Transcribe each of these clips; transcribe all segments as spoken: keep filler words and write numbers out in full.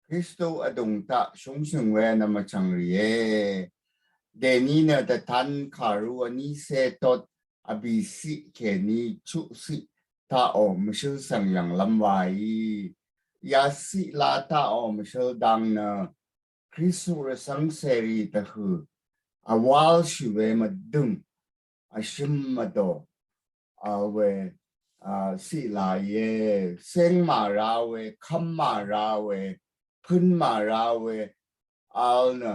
Kristu vdùng taq shúngshø̀ng we nvmvchv̀ng rìe. Dèní nø dvtan kàru vní cé tot vbìciq kèní chuqciq taqò mvshǿl svng yv̀nglv́m waí. Yaciq la taqò mvshǿl dang nø Kristu rvcv́ng cèrì dvhø̀ vwálshì we mvdø̀ng vshøm mvdò vl we, a, ciq la íe. Céng màra we, kv́m màra we, pǿn màra we vl nø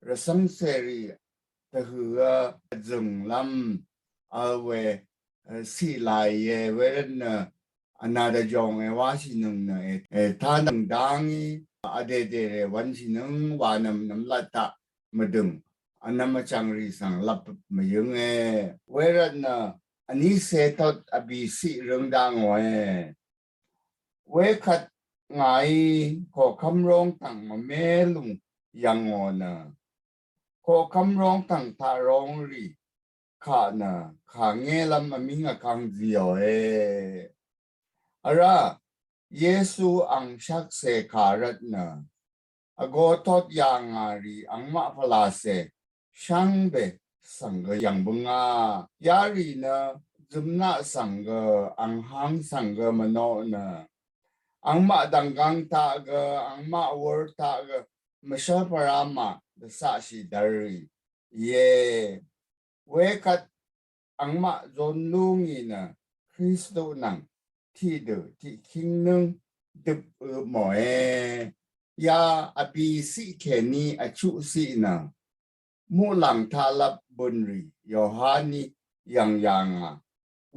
rvcv́ng cèrì dvhø̀ vzø̀nglv́m vl we, e, ciq la íe. Wervt nø vnà dvjòng e wáshìnøng nø e, e, tánøng dá ngí vdèdè rè wv̄nshìnøng wa nvm nvmlat taq mvdø̀ng vnvm vchv̀ngrì svng lvp mvyǿnge. Wervt nø vní cé tot vbìciq røng dá ngòe. Wekvt ngàí koqkv́m róngtv̀ng mvmé lùng yv̀ngò nø koqkv́m róngtv̀ng taq róngrì kaq nø kàngélv́m vmíng vkang zìòe. Vrá Yesu ang shvkse kà rvt nø vgo tot yà ngà rì angmaq pvlacè shvngbe svng gø yv̀ng bǿngá. Yarì nø zømnaq svng gø, anghang svng gø mvnoq nø angmaq dv̀nggvng taq gø, angmaq wur taq gø mvshv́l pvra mà dvcaqshì dvr rì íe. Wekvt angmaq zon lú ngì nø Kristu nvng tiqdø tiqkíng nǿng døp ø mòe. Ya vbìciq kèní vchuqciq nø muqlàng taq lvp bø̀nrì Yohaní yv̀ng yà ngà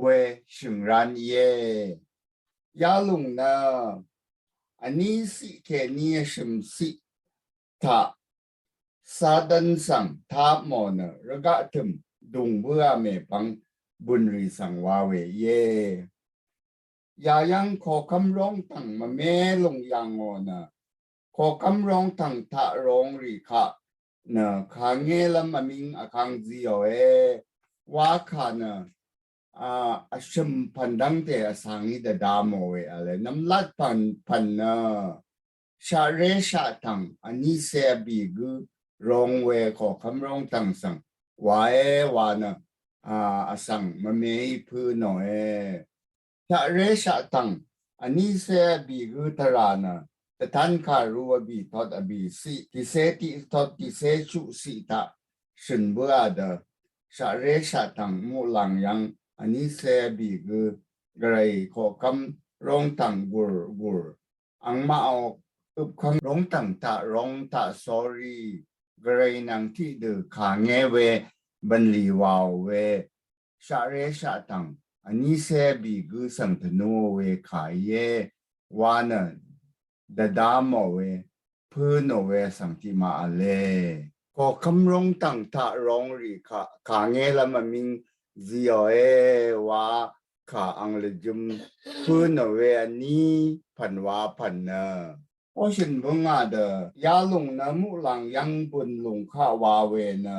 we shø̀ngran íe. Yalùng nø vní ciq kèní vshø̀m ciq taq Satan svng tapmò nø rvgaq tø̀m dùng bǿà mèpvng bø̀nrì svng wa we íe. Yayv́ng koqkv́m róngtv̀ng mvmé lùng yv̀ngò nø koqkv́m róngtv̀ng taq róngrì kaq nø kàngélv́m vmíng vkang zìòe. Wakà nø a, vshø̀m pv̀n dv́ngte vsvng í dvda mò we vle. Nvmlat pv̀n, pv̀n nø shaqré shaqtv̀ng vní cé vbì gǿ rong we koqkv́m róngtv̀ng svng wae wa nø, a, vsvng mvmeí pǿ nòe. Shaqré shaqtv̀ng vní cé vbì gǿ tvrà nø dvtan kàru vbì tot vbìciq, tìcé tiq tot tìcé chuqciq taq shø̀n bǿà dø shaqré shaqtv̀ng muqlàng yv́ng vní cé vbì gǿ gvray koqkv́m róngtv̀ng gùr gùr angmaqò øpkv́ng róngtv̀ng taq rong taq sórí gvray nvng tiqdø kàngé we bv̀nlì wàò we shaqré shaqtv̀ng vní cé vbì gǿ svng tvnúò we kà íe wa nø dvda mò we pǿ nò we vsvng tiqmaq vle. Koqkv́m róngtv̀ng taq róngrì kà, kàngélv́m vmíng zìòe wa kà ang lvjøm pǿ nò we vní pv̀n wa pv̀n nø oshø̀n bǿngà dø yalùng nø muqlàng yv́ng bø̀n lùng kaq wa we nø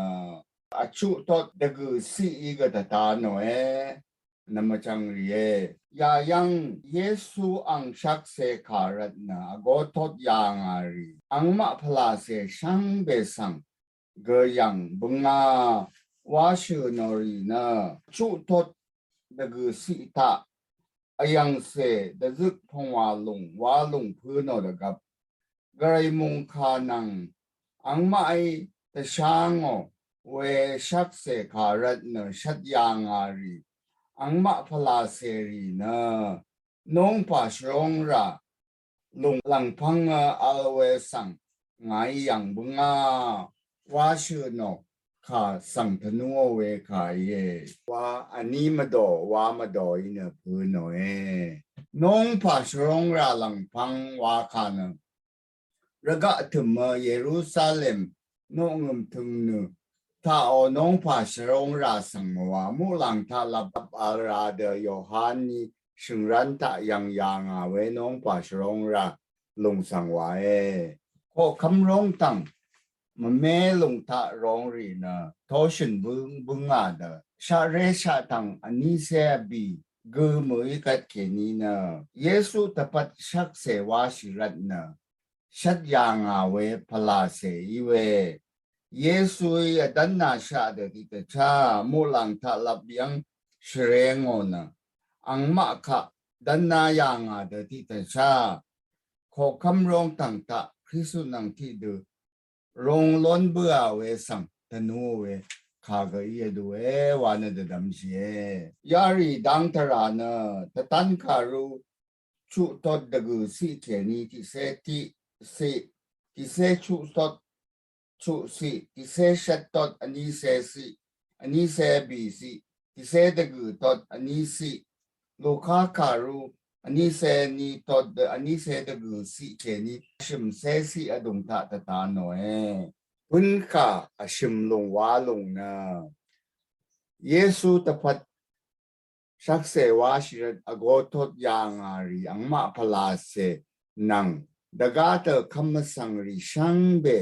vchuq tot dvgø̀ ciq í gø dvda nòe. Nvmvchv̀ng rìe. Yayv́ng Yesu ang shvkse kà rvt nø vgo tot yà ngà rì angmaq pvlacè shvngbe svng gø yv̀ng bǿngá wa shø̀ nò rì nø chuq tot dvgø̀ ciq taq vyv̀ngcè dvzøk pvngwà lùng wa lùng pǿ nò dvgvp gvray mungkà nvng angmaqí dvshá ngò we shvkse kà rvt nø shvt yà ngà rì angmaq pvlacè rì nø nongpà shvrong rà lùng lv̀ngpv́ng vl we svng ngàí yv̀ng bǿngá wa shø̀ nò kà svng tvnúò we kà íe. Wa vní mvdò wa mvdòí nø pø̄ nòe. Nongpà shvrong rà lv̀ngpv́ng wa kà nø rvgaq tø̀mø Yerusalem noqngø̀m tø̀ng nø taqò nongpà shvrong rà svng mvwa muqlàng taq lap vl ra dø Yohaní shø̀ngrán taq yv̀ng yà ngà we nongpà shvrong rà lùng svng wae. Koqkv́m róngtv̀ng mvmé lùng taq róngrì nø toshø̀n bǿng bǿngà dø shaqré shaqtv̀ng vní cé vbì gø mø̀í kvt kèní nø Yesu tvpvt shvkse wáshì rvt nø shvt yà ngà we pvlàcè í we. Yesuí vdv́nashaq dø tiqdvchá muqlàng taq lap yv́ng shvrengò nø angmaq kaq dv́ná yà ngà dø tiqdvchá koqkv́m róngtv̀ng taq Kristu nvng tiqdø rong lón bǿà we svng tvnú we kà gø í vdùe wa nø dvdvmshìe. Yarì dang tvrà nø tvtan kàru chuqtot dvgø̀ ciq kèní tiqcé tiq ciq, tiqcé chuqtot chuq ciq, tiqcé shvt tot vnícé ciq, vnícé bì ciq, tiqcé dvgø̀ tot vní ciq, Luka kàru vnícé ní tot dø vnícé dvgø̀ ciq kèní shø̀mcé ciq vdùng taq tvta nòe. Pø̀n kà vshø̀m lùng wa lùng nø Yesu tvpvt shvkse washì rvt vgo tot yà ngà rì angmaq pvlàcè nvng dvgá tø kvm vsvng rì shvngbe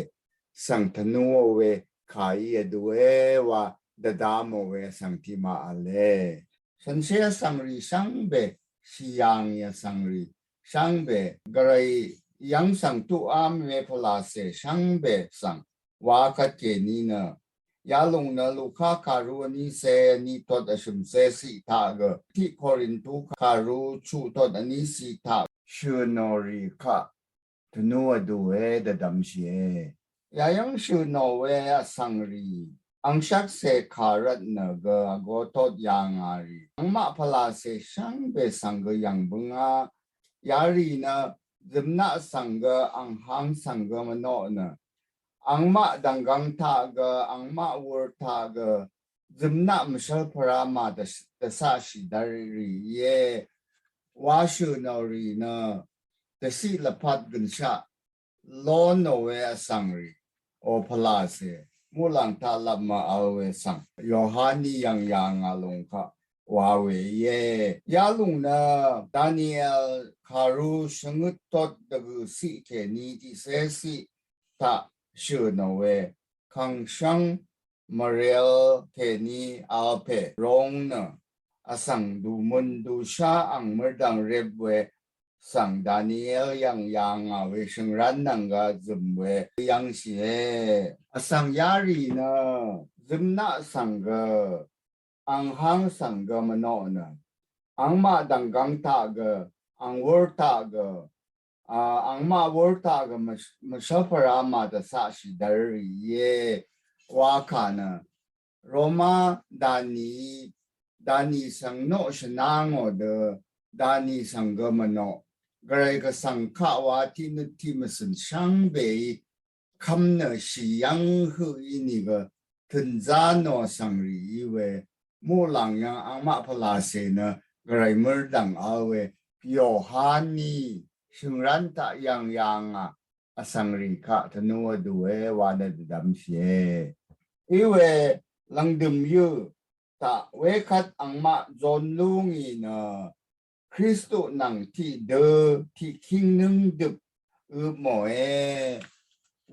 svng tvnúò we kà í vdùe wa dvdamò we vsvng tiqmaq v̄le. Shànshér vsvng rì shvngbe, shì yà ngì vsvng rì shvngbe, gvray yv́ng svng tuqám we pvlàcè shvngbe svng wa kvt kèní nø yalùng nø Luka kàru vnícé ní tot vshø̀mcé ciq taq gø tiq Korintu kàru chuq tot vní ciq taq shø̀nò rì kaq tvnú vdùe dvdvmshìe. Yayv́ng shø̀nò we vsvng rì ang shvkse kà rvt nø gø vgo tot yà ngà rì angmaq pvlàcè shvngbe svng gø yv̀ng bǿngá. Yarì nø zø̀mnaq svng gø anghang svng gø mvnoq nø angmaq dv̀nggvng taq gø, angmaq wur taq gø zø̀mnaq mvshv́l pvrá mà dvsaqshì dvr rì íe. Wa shø̀nò rì nø dvciq lvpat gønshaq lónò we vsvng rì o pvlàcè muqlàng taq lap màvl we svng Yohaní yv̀ng yà ngà lùng kaq wa we íe. Yalùng nø Daniel kàru shvngøt tot dvgø̀ ciq kèní tiqcé ciq taq shø̀nò we kàngshv́ng mvrel kèní vl pè rong nø vsvng dùmøn dùshá ang mørdv̀ng rep we svng Daniel yv̀ng yà ngà we shø̀ngrán nvng gø zø̀m we yv̀ngshìe. Vsvng yarì nø zø̀mnaq svng gø anghang svng gø mvnoq nø angmaq dv̀nggvng taq gø, ang wur taq gø, a, angmaq wur taq gø mvshv́l pvrá mà dvsaqshì dvr rì íe. Wa kà nø Roma dani, dani svng noq shvnangò dø dani svng gø mvnoq, gvray gvsvng kaq wa tiqnøt tiqmvcø̀n shvngbeí kvm nø shì yv́ng høq ínìgø tø̀nzá nò vsvng rì í we muqlàng yv́ng angmaq pvlàcè nø gvray mørdv̀ng vl we Yohaní shø̀ngrán taq yv̀ng yà ngà vsvng rì kaq tvnú vdùe wa nø dvdvmshìe. Iwe lv̀ngdø̀m yø taq wekvt angmaq zon lú ngì nø Kristu nvng tiqdø tiqkíng nǿng døp øpmòe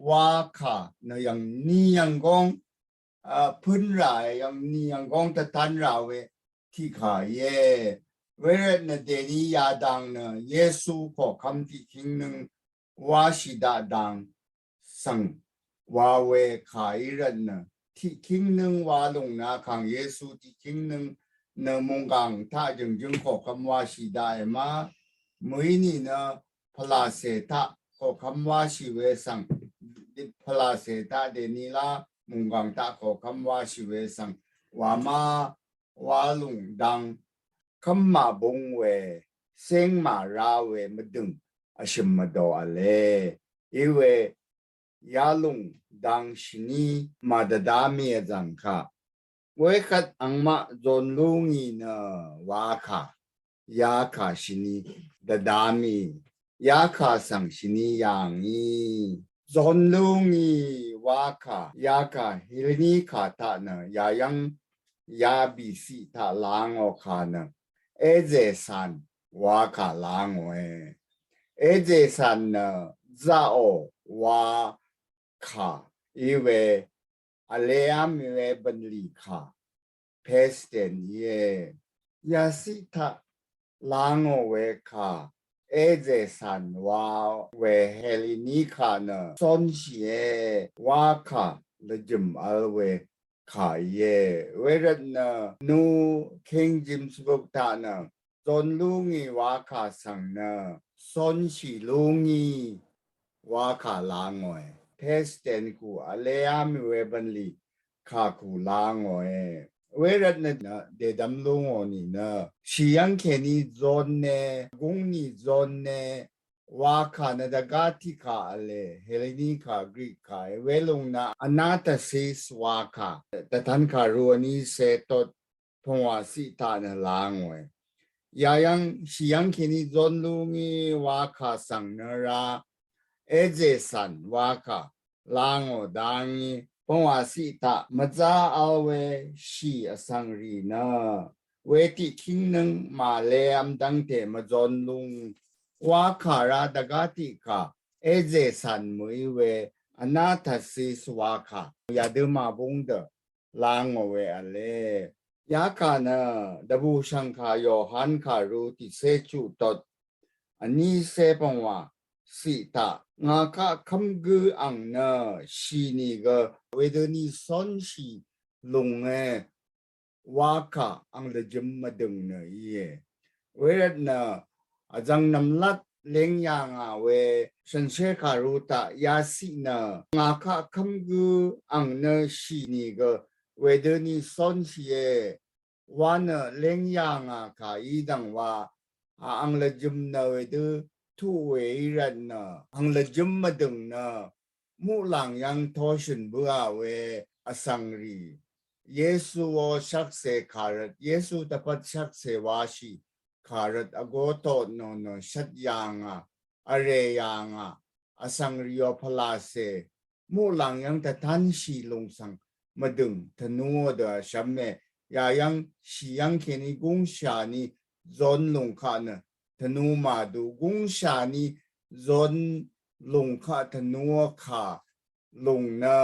wa kà nø yv̀ng ni yv̀nggóng, a, pø̄n ràe, yv̀ng ni yv̀nggóng dvtan rà we tiqkà íe. Wervt nø dèní yadang nø Yesu koqkvm tiqkíng nǿng wáshì daq dang svng wa we kà í rvt nø tiqkíng nǿng wa lùng nø kàng Yesu tiqkíng nǿng nø mùnggàng taq jø̀ngjøng koqkvm wáshì daqe ma. Mø̀í nìnø pvlàcè taq koqkvm wáshì we svng, pvlàcè taq dèní lá mùnggàng taq koqkvm wáshì we svng wa ma wa lùng dang kv́m màbung we céng màra we mvdø̀ng vshø̀m mvdò v̄le. Iwe yalùng dang shvní màdvdá mì vzv̀ng kaq wekvt angmaq zon lú ngì nø wa kà yakà shvní dvdá mì, yakà svng shvní yà ngì. Zon lú ngì wa kà yakà hìlní kà taq nø yayv́ng yabì ciq taq langò kà nø ézè càn wa kà langòe. Ézè càn nø zaqò wa kà iwe vlea mì we bv̀nlì kà pesden íe. Yaciq taq langò we kà ezè sàn wa we Helini kà nø sonshì e wa kà lvjø̀m vl we kà íe. Wervt nø nu King James Book taq nø zon lúngì wa kà svng nø sonshì lúngì wa kà la ngòe. Past tense kù vleá mì we bv̀nlì kà kù la ngòe. Wervt nø dèdvm lú ngò nìnø shì yv́ng kèní zon ne, gúngni zon ne, wa kà nø dvgá tiq kà vle, Helini kà, Greek kà e. Welung nø anastasis wa kà, dvtan kàru vní cé tot pvngwà ciq taq nø la ngòe. Yayv́ng shì yv́ng kèní zon lúngì wa kà svng nø ra ezè sàn wa kà la ngò dangí pvngwà ciq taq mvzá vl we shì vsvng rì nø we tiq kíngnǿng màle vm dvngte mvzon lúng wa kà ra dvgá tiq kà ezè sàn mø̀í we anastasis wa kà yadø màbúng dø la ngò we vle. Yakà nø dvbùshv̀ngkà Yohan kàru tiqcé chuq tot vní cé pvngwà ciq taq ngà kaq kv́m gǿ ang nø shì nìgø wedøni sonshì lùnge wa kà ang lvjøm mvdø̀ng nø íe. Wervt nø vzv̀ng nv̀mlat leng yà ngà we shànshér kàru taq yaciq nø ngà kaq kv́m gǿ ang nø shì nìgø wedøni sonshìe wa nø leng yà ngà kà í dv̀ng wa a ang lvjøm nø wedø tuq we í rvt nø ang lvjøm mvdø̀ng nø muqlàng yv́ng toshø̀n bǿà we vsvng rì Yesu ó shvkse kà rvt, Yesu dvpvt shvkse washì kà rvt vgó tot nò nø shvt yà ngà, vrè yà ngà, vsvng rì ó pvlacè muqlàng yv́ng dvtanshì lùng svng mvdø̀ng tvnuò dø vshvme. Yayv́ng shì yv́ng kèní gúngshà ni zon lùng kaq nø tvnu màdu, gúngshà ni zon lùng kaq tvnuò kà lùng nø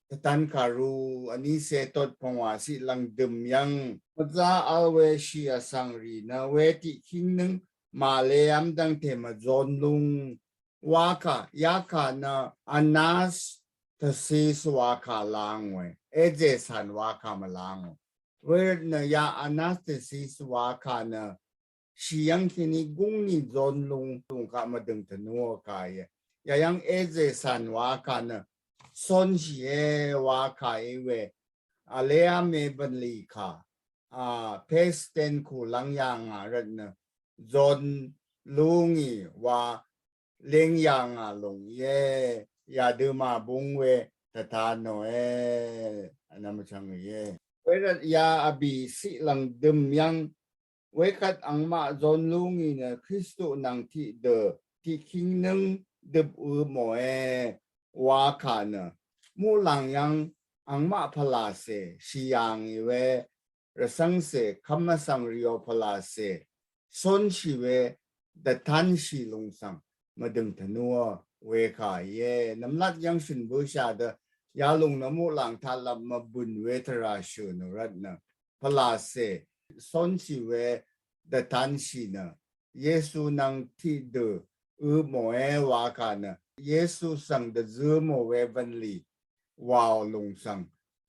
dvtan kàru vní cé tot pvngwà ciq lv̀ngdø̀m yv́ng mvzá vl we shì vsvng rì nø we tiq kíngnǿng màle vm dvngte mvzon lúng wa kà, yakà nø anastasis wa kà la ngòe, ezè sàn wa kà mvla ngò. Wervt nø ya anastasis wa kà nø shì yv́ng kèní gúngni zon lùng, lùng kaq mvdø̀ng tvnuò kà íe. Yayv́ng ezè sàn wa kà nø sonshìe wa kà í we vleá mì bv̀nlì kà a past tense kù lv́ng yà ngà rvt nø zon lúngì wa leng yà ngà lùng íe. Yadø màbúng we dvta nòe. Vnvm vchvng íe. Wervt ya vbì ciq lv̀ngdø̀m yv́ng wekvt angmaq zon lúngì nø Kristu nvng tiqdø tiq kíngnǿng døp ø mòe wa kà nø muqlàng yv́ng angmaq pvlacè shì yà ngì we rvcv́ngcè kv́m vsvng rì ó pvlacè sonshì we dvtanshì lùng svng mvdø̀ng tvnuò we kà íe. Nv̀mlat yv́ng shø̀n bǿshà dø yalùng nø muqlàng taq lap mvbø̀n we tvrà shø̀ nø rvt nø pvlacè sonshì we dvtanshì nø Yesu nvng tiqdø ø mòe wa kà nø Yesu svng dvzø mò we bv̀nlì wàò lùng svng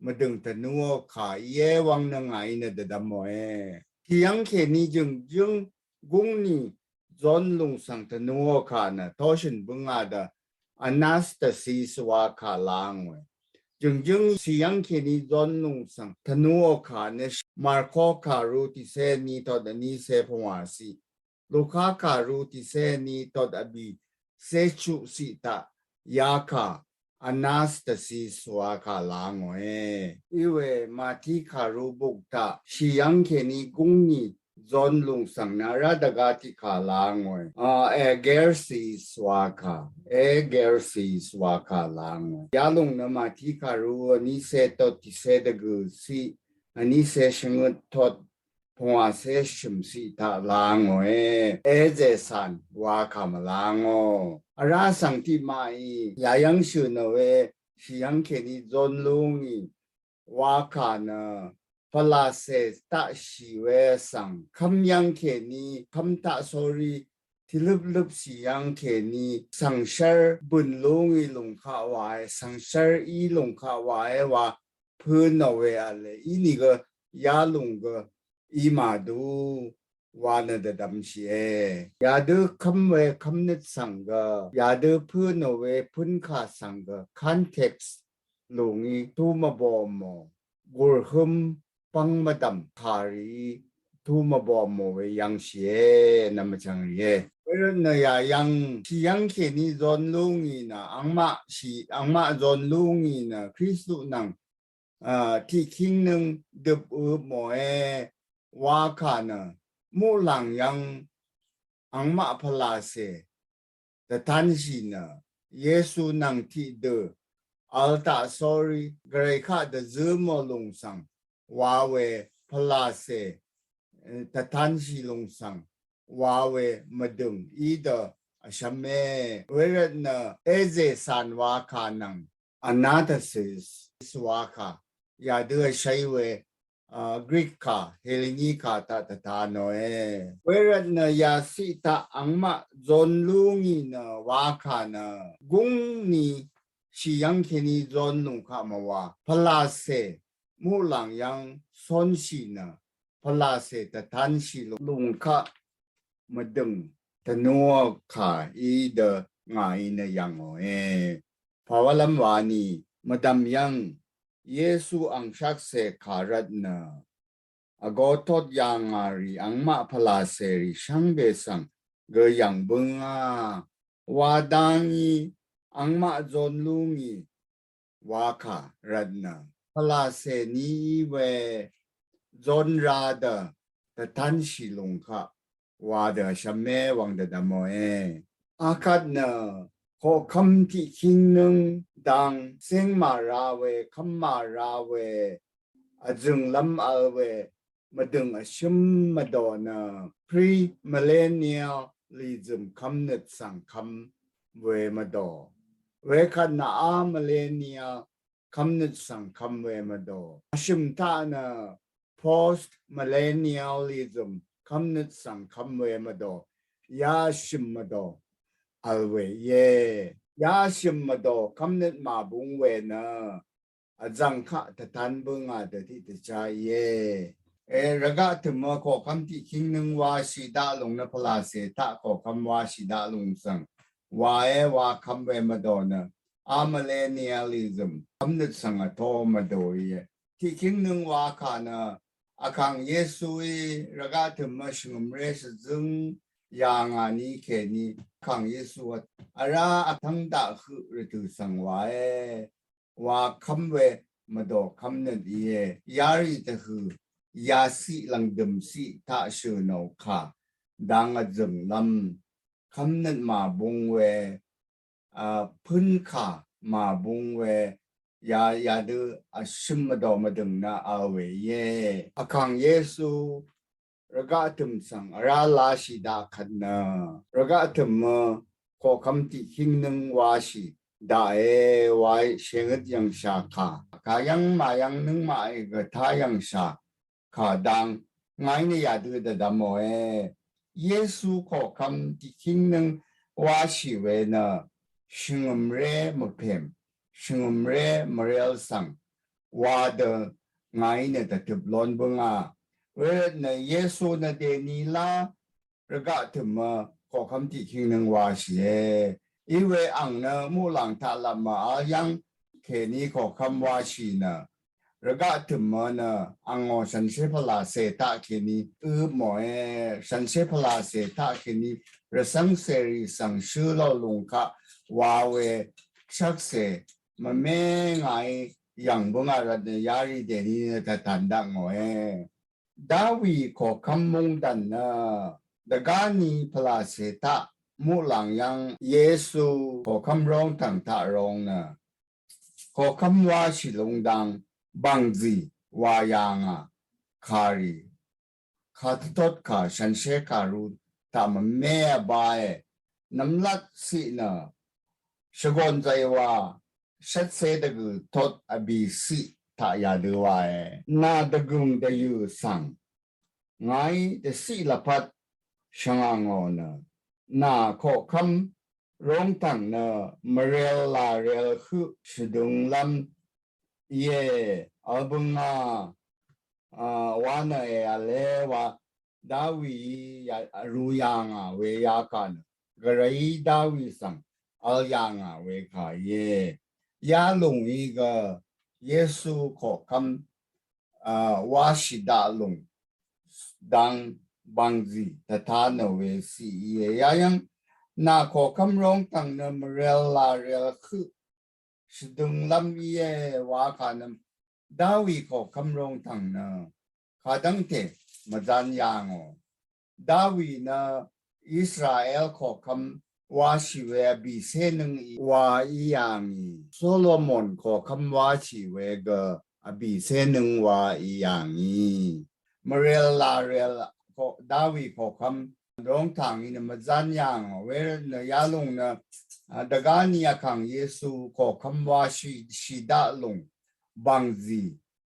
mvdø̀ng tvnuò kà íe wvng nø ngàí nø dvdvm mòe. Shì yv́ng kèní jø̀ngjǿng gúngni zon lùng svng tvnuò kà nø toshø̀n bǿngà dø anastasis wa kà la ngòe. Jø̀ngjǿng shì yv́ng kèní zon lùng svng tvnuò kà nø Marko kàru tiqcé ni tot vní cé pvngwà ciq, Luka kàru tiqcé ni tot vbì cé chuq ciq taq yakà anastasis wa kà la ngòe. Íwe Mati kàru buk taq shì yv́ng kèní gúngni zon lùng svng nø vrá dvgá tiq kà la ngòe. A, egersis wa kà, egersis wa kà la ngòe. Yalùng nø Mati kàru vní cé tot tiqcé dvgø̀ ciq, vní cé shvngøt tot pvngwà cé shø̀m ciq taq la ngòe. Ezè sàn wa kà mvla ngò. Vrá svng tiqmaqí yayv́ng shø̀ nò we shì yv́ng kèní zon lúngì wa kà nø pvlacè taq shì we svng kv́m yv́ng kèní kv́m taq sórí Tìløpløp shì yv́ng kèní svngshv́r bø̀n lú ngì lùng kaq wàe, svngshv́r í lùng kaq wàe wa pø̄nò we v̄le, ínìgø yalùng gø í màdu wa nø dvdvmshìe. Yadø kv́m we kv́mnøt svng gø, yadø pø̄nò we pø̄nkà svng gø, context lù ngí tu mvbòmò, gùrhǿm pv́ng mvdv̀m kàrìí tu mvbòmò we yv̀ngshìe, nvmvchv̀ng rìe. Wervt nø yà yv̀ng shì yv́ng kèní zon lú ngì nø, angmaq shì, angmaq zon lú ngì nø, Kristu nvng, a, tiqkíng nøng døp øpmòe, wa kà nø, muqlàng yv́ng angmaq pvlàcè dvtanshì nø, Yesu nvng tiqdø vl taq sórí, gvray kaq dvzǿ mò lùng svng wa we pvlàcè, e, dvtanshì lùng svng wa we mvdø̀ng í dø vshvme. Wervt nø ezè càn wa kà nvng anastasis wa kà, yadø vshéí we, a, Greek kà, Helleni kà taq dvta nòe. Wervt nø yaciq taq angmaq zon lú ngì nø wa kà nø, gúng ni shì yv́ng kèní zon lùng kaq mvwa, pvlàcè muqlàng yv́ng cónshì nø, pvlàcè dvtanshì lùng kaq mvdø̀ng tvnuò kà í dø ngàí nø yv̀ngòe. Pàwálv́m wani, mvdv̀m yv́ng Yesu angshvkse kà rvt nø, vgo tot yà ngà rì angmaq pvlàcèrì shvngbe svng gø yv̀ng bǿngà, wa dá ngí angmaq zon lú ngì wa kà rvt nø, pvlàcè ní í we zon ra dø dvtanshì lùng kaq wa dø vshvme wvng dvdvmòe. Akvt nø koqkv́m tiqkíng nøng dang céng màra we, kv́m màra we, vzø̀nglv́m vl we, mvdø̀ng vshǿm mvdò nø, premillennialism kv́mnøt svng kv́m we mvdò. Wekvt nø amillennial kv́mnøt svng kv́m we mvdò. Vshø̀m taq nø postmillennialism kv́mnøt svng kv́m we mvdò. Yashø̀m mvdò vl we íe. Yashø̀m mvdò kv́mnøt màbung we nø, vzv̀ng kaq dvtan bǿngà dø tiqdvchá íe. E, rvgaq tø̀mø koqkv́m tiqkíng nøng washì daq lùng nø pvlàcè taq koqkv́m washì daq lùng svng wae wa kv́m we mvdò nø, amillennialism kv́mnøt svng vtó mvdò íe. Tiqkíng nøng wa kà nø, Vkàng Yesuí rvgaq tø̀mø shvngø̀mré shvzǿng yà ngà ni kèní, Vkàng Yesu vt vrá vtv́ng daq høq rvtø̀ svng wae wa kv́m we mvdò kv́mnøt íe. Yarì dvhø̀ yaciq lv̀ngdø̀m ciq taq shø̀nò kà dang vzø̀nglv́m kv́mnøt màbung we, a, pǿnkà màbung we, ya, yadø vshø̀m mvdò mvdø̀ng nø vl we íe. Vkàng Yesu rvgaq tø̀m svng vrá lashì daq kvt nø, rvgaq tø̀mø koqkv́m tiqkíng nøng washì daqe wa shèngøt yv̀ngshà kà, kayv́ng màyv́ng nøngmaqí gø tá yv̀ngshà kà dang ngàí nø yadø dvdvmòe. Yesu koqkv́m tiqkíng nøng washì we nø, shvngø̀mré mvpèm, shvngø̀mré mvrel svng wa dø ngàí nø dvtøp lon bǿngà. Wervt nø Yesu nø dèní lá rvgaq tø̀mø koqkv́m tiqkíng nøng washìe. Iwe ang nø muqlàng taq lvpmø vl yv́ng kèní koqkv́m washì nø, rvgaq tø̀mø nø angò shànshér pvlàcè taq kèní øpmòe. Shànshér pvlàcè taq kèní rvcv́ng cèrì svng shø̄ lò lùng kaq wa we shvkse mvmé ngàí yv̀ng bǿngà rvt nø yarì dèní nø dvtan daq ngòe. Dawi koqkv́m mungdv̀n nø dvgáni pvlàcè taq muqlàng yv́ng Yesu koqkv́m róngtv̀ng taq rong nø, koqkv́m washì lung dang bv̀ngzì wa yà ngà kàrì, kàdvtotkà shànshér kàru taq mvmé vbáe. Nvmlat ciq nø shvgòn zàywà shvtcé dvgø̀ tot vbì ciq taq yadø wae. Nà dvgø̀ng dvyø̀ svng ngàí dvciq lvpat shvngà ngò nø, nà koqkv́m róngtv̀ng nø mvrel làrel høq shvdønglv́m íe, vbø̀ngà wa nø èv̀le wa Dawi í rū yà ngà we yakà nø gvrayí Dawi svng vl yà ngà we kà íe. Yalùng í gø Yesu koqkv́m wáshì daq lùng dang bv̀ngzì dvta nø we siq íe. Yayv́ng nà koqkv́m róngtv̀ng nø mvrel làrel høq shvdønglv́m íe wa kà nø Dawi koqkv́m róngtv̀ng nø kadv́ngte mvzan yà ngò. Dawi nø Israel koqkv́m wáshì we vbìcé nøng wa í yà ngì. Solomon koqkv́m wáshì we gø vbìcé nøng wa í yà ngì. Mvrel làrel Dawi koqkv́m róngtv̀ng í nø mvzan yà ngò we nø yalùng nø dvgá ni vkàng Yesu koqkv́m wáshì shì daq lùng bv̀ngzì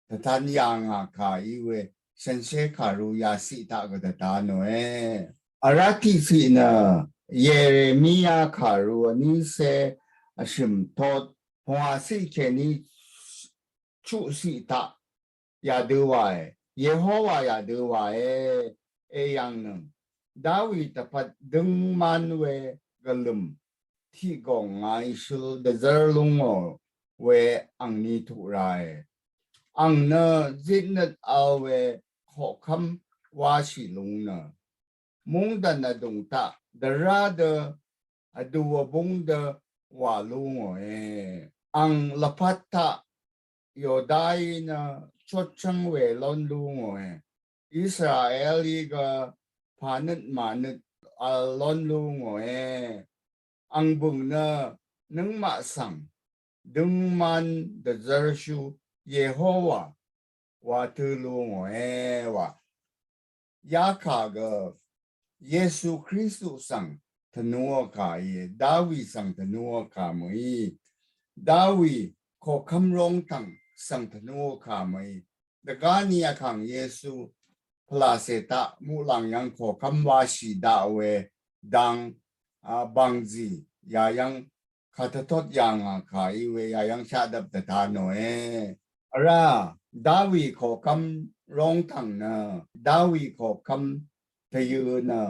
dvtan yà ngà kà í we shànshér kàru yaciq taq gø dvta nòe. Vrá tiqciq nø Yeremia kàru vnícé vshø̀m tot pvngwà ciq kèní chuqciq taq yàdø wàe, Yehowa yàdø wàe, èyv̀ng nøng Dawi dvpvt døngman we gvlø̀m tiq gòng ngàí shøl dvzv́r lú ngò we angni tuq rae. Ang nø zitnøt vl we koqkv́m wáshì lung nø mungdàn vdùng taq dvrá dø vdu vbúng dø wà lú ngòe. Ang lvpat taq Yudaí nø chotchv́ng we lón lú ngòe. Israelí gø pànøt mànøt vl lón lú ngòe. Ang bø̀ng nø nøngmaq svng døngman dvzv́rshú Yehowa wa tø lú ngòe wa. Yakà gø Yesu Kristu svng tvnúò kà íe, Dawi svng tvnúò kà mø̀í. Dawi koqkv́m róngtv̀ng svng tvnúò kà mø̀í. Dvgá ni vkàng Yesu pvlàcè taq muqlàng yv̀ng koqkv́m wáshì daq we dang bv̀ngzì yayv́ng kàtvtot yà ngà kà í we yayv́ng shaqdvp dvta nòe. Vrá Dawi koqkv́m róngtv̀ng nø Dawi koqkv́m tvyø̄ nø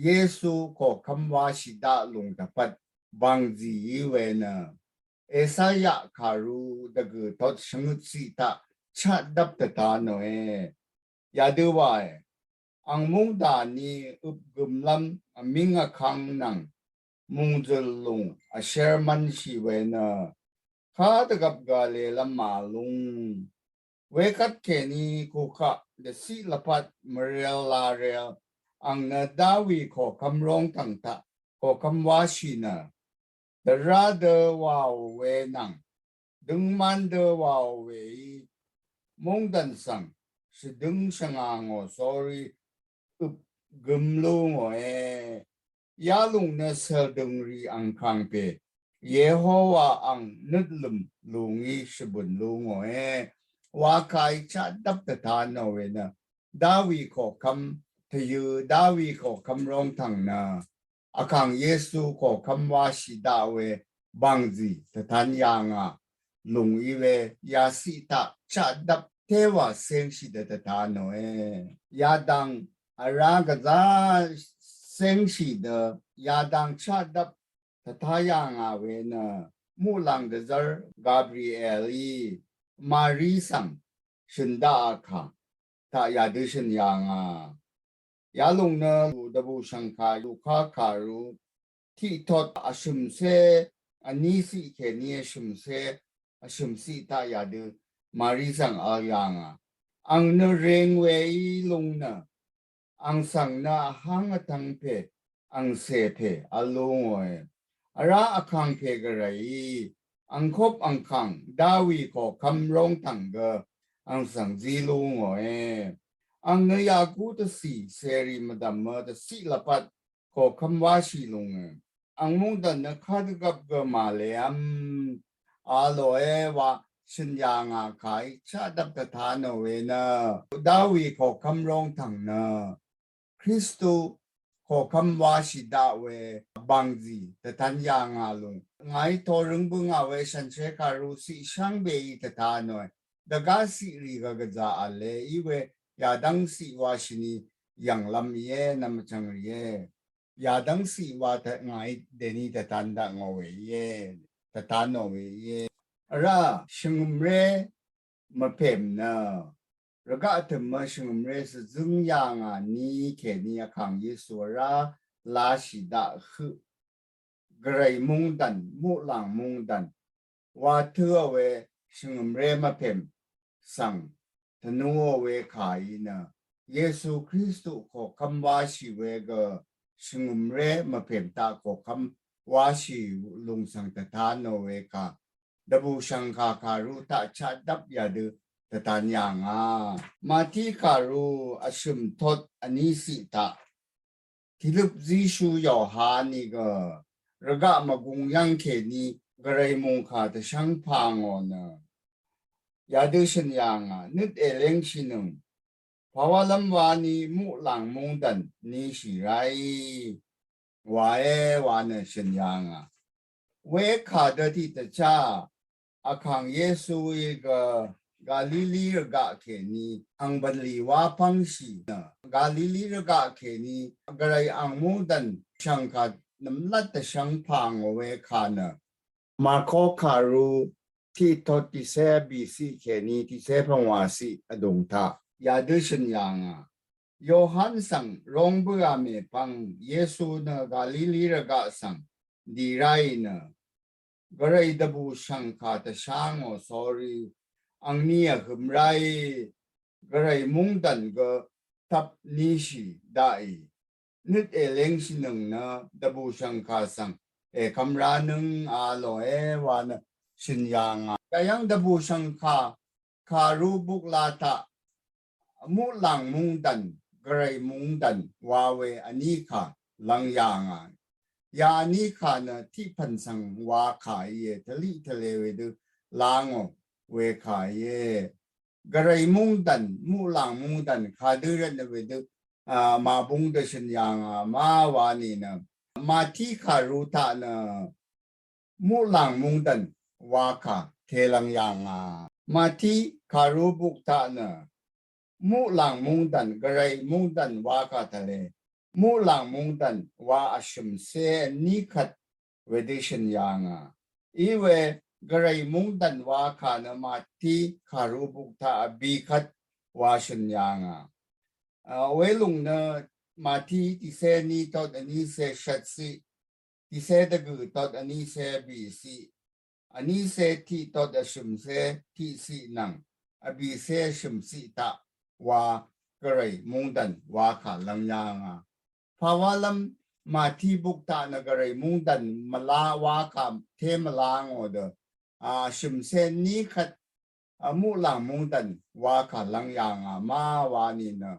Yesu koqkv́m wáshì daq lùng dvpvt bv̀ngzì í we nø Esaya kàru dvgø̀ tot shvngøt ciq taq chaqdvp dvta nòe. Yadø wae, ang mungdà ni øp gømlv́m vmíng vkvng nvng mùngzø̀l lùng vshér mv́nshì we nø kadvgvp gvlelv́m màlung. Wekvt kèní kukaq dvciq lvpat mvrel larel ang nø Dawi koqkv́m róngtv̀ng taq koqkv́m wáshì nø dvrá dø wàò we nvng døngman dø wàò weí mungdàn svng shvdøng shvngà ngò sórí øp gøm lú ngòe. Yalùng nø sèldø̀ngrì angkàng pè Yehowa ang nøtlø̀m lùngí shvbø̀n lú ngòe. Wakàí chaqdvp dvta nò we nø Dawi koqkv́m tvyø̄ Dawi koqkv́m róngtv̀ng nø vkàng Yesu koqkv́m wáshì daq we bv̀ngzì dvtan yà ngà lùng í we yaciq taq chaqdvp téwà céngshì dø dvta nòe. Yadvng vrá gvzá céngshì dø yadvng chaqdvp dvta yà ngà we nø muqlàng dvzv́r Gabrielí Mari svng shø̀n daqà kà taq yadø shø̀n yà ngà. Yalùng nø dvbùshv̀ngkà Luka kàru tiqtot vshø̀mcé vní ciq kèní vshø̀mcé vshø̀m ciq taq yadø Mari svng vl yà ngà. Ang nø reng weí lung nø ang svng nø vháng vtvng pè angcè pè vl lú ngòe. Vrá vkàngpè gvrayí angkop angkàng Dawi koqkv́m róngtv̀ng gø ang svng zí lú ngòe. Ang nø yaqú dvcì cèrì mvdv̀mø dvciq lvpat koqkv́m wáshì lùngø ang mungdàn nø kadvgvp gø màlev́m a lòe wa shø̀n yà ngà kàí chaqdvp dvta nò we nø Dawi koqkv́m róngtv̀ng nø Kristu koqkvm washì daq we bangzì tvtan yà ngà lung. Ngàí torøng bøngà we shànshér kàru siq shvngbeí tvtan we. Dvgá siq rì gø gvzà vle í we yadvng siq washì ni yv̀nglvm íe, nvmvchvng rìe. Yadvng siq wa taq ngàí deni tvtan daq ngò we íe. Tvtan ngò we íe. Vrá shvngø̀mré mvpèm nø rvgaq tø̀mø shvngø̀mré svzǿng yà ngà ni kèní Vkàng Yesu vrá lashì daq høq. Gvray mungdàn, muqlàng mungdàn wa tǿò we shvngø̀mré mvpèm svng tvnuò we kàí nø Yesu Kristu koqkvm washì we gø shvngø̀mré mvpèm taq koqkvm washì lùng svng tvtanò we kà. Dvbùshv̀ngkà kàru taq chaqdvp yadø tvtan yà ngà. Mati kàru vshø̀m tot vní siq taq Tiløp zíshú Yohan nìgø rvgaq mvgung yv́ng kèní Gvray mungkà dvshv́ng pà ngò nø yadø shø̀n yà ngà. Nøt èléngshìnøng pàwálv́m wani muqlàng mungdàn nishì ráì waé wa nø shø̀n yà ngà. Wekà dø tiqdvchá Vkàng Yesuí gø Galili rvgaq kèní ang bv̀nlì wá pv́ngshì nø Galili rvgaq kèní Gvray ang mungdàn shv̀ngkà nvmlat dvshv́ng pà ngò we kà nø Marko kàru tiqtot tiqcé bìciq kèní tiqcé pvngwà ciq vdùng taq yadø shø̀n yà ngà. Yohan svng rong bǿà mèpvng Yesu nø Galili rvgaq svng dì ráì nø Gvray dvbùshv̀ngkà dvshá ngò sórí angni vhøm ráì Gvray mungdàn gø tvp nishì daqì. Nøt èléngshìnøng nø dvbùshv̀ngkà svng èkvm ránøng a lòe wa nø shø̀n yà ngà. Yayv́ng dvbùshv̀ngkà kàru bukla taq muqlàng mungdàn, Gvray mungdàn wa we vní kà lv́ng yà ngà. Ya vní kà nø tiqpv̀n svng wa kà íe, tvliq tvle wedø la ngò we kà íe. Gvray mungdàn, muqlàng mungdàn kadø rvtnø wedø a màbung dvshø̀n yà ngà ma wa nìnø Mati kàru taq nø muqlàng mungdàn wa kà telvng yà ngà. Mati kàru buk taq nø muqlàng mungdàn, Gvray mungdàn wa kà tvle muqlàng mungdàn wa vshø̀mcé vní kvt wedø shø̀n yà ngà. Iwe Gvray mungdàn wa kà nø Mati kàru buk taq vbì kvt wa shø̀n yà ngà. A, welùng nø Mati tiqcé ní tot vnícé shvtciq, tiqcé dvgø̀ tot vnícé bìciq, vnícé tiq tot vshø̀mcé tiqciq nvng vbìcé vshø̀mciq taq wa Gvray mungdàn wa kà lv́ng yà ngà. Pàwálv́m Mati buk taq nø Gvray mungdàn mvla wa kà té mvla ngò dø a vshø̀mcé ní kvt a muqlàng mungdàn wa kà lv́ng yà ngà ma wa nìnø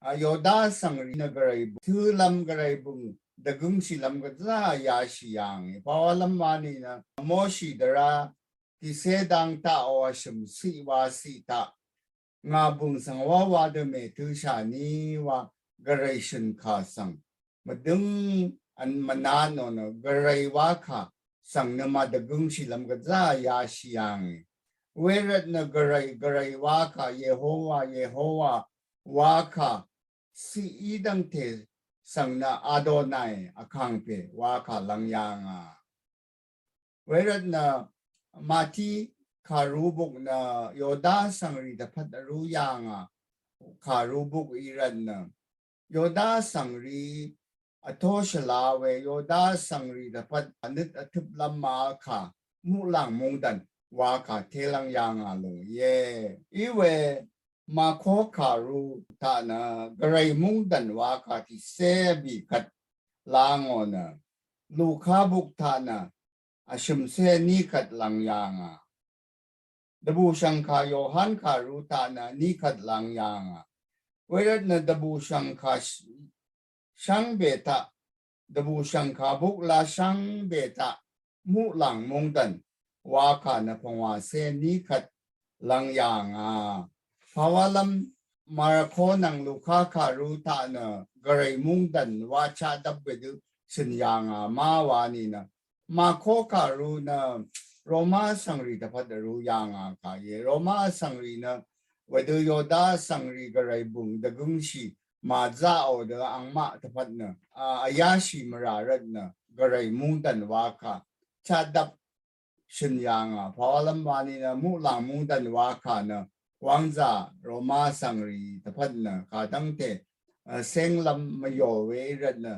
a Yoda svngrì nø Gvray tǿlv́m Gvray bø̀ng dvgǿngshìlv́m gvzá yashì yà ngì. Pàwálv́m wa nìnø Moshi dvrá tiqcé dang taq o vshø̀mciq wa ciq taq ngà bø̀ng svng wa wa dø mètø̄shà ní wa Gvray shø̀n kà svng mvdøng vn mvnanò nø Gvray wa kà svng nø màdvgǿngshìlv́m gvzá yashì yà ngì. Wervtnø Gvray, Gvray wa kà Yehowa, Yehowa wa kà ciq í dv́ngte svng nø Adonai Vkàngpè wa kà lv́ng yà ngà. Wervtnø Mati kàru buk nø Yoda svngrì dvpvt vrú yà ngà kàru buk í rvtnø Yoda svngrì vtó shvla we Yoda svngrì dvpvt vnøt vtøplv́m ma kà muqlàng mungdàn wa kà telv́ng yà ngà lùng íe. Iwe Mako kàru taq nø Gvray mungdàn wa kà tiqcé vbì kvt la ngò nø Luka buk taq nø vshø̀mcé ní kvt lv́ng yà ngà. Dvbùshv̀ngkà Yohan kàru taq nø ní kvt lv́ng yà ngà. Wervtnø dvbùshv̀ngkà sh-, shvngbe taq, dvbùshv̀ngkà bukla shvngbe taq muqlàng mungdàn wa kà nø pvngwàcé ní kvt lv́ng yà ngà. Pàwálv́m Marko nvng Luka kàru taq nø gvray mungdv̀n wa chaqdvp wedø shø̀n yà ngà má wa nìnø. Màkó kàru nø Roma vsvngrì dvpvt vrū yà ngà kà íe. Roma vsvngrì nø wedø Yoda vsvngrì gvray bø̀ng dvgǿngshì màzaqò dø angmaq dvpvt nø, a, vyáshì mvrà rvtnø gvray mungdv̀n wa kà chaqdvp shø̀n yà ngà. Pàwalv́m wa nìnø muqlàng mungdv̀n wa kà nø wvngzà Roma vsvngrì dvpvt nø kà dv́ngte, a, sénglv́m mvyò we í rvtnø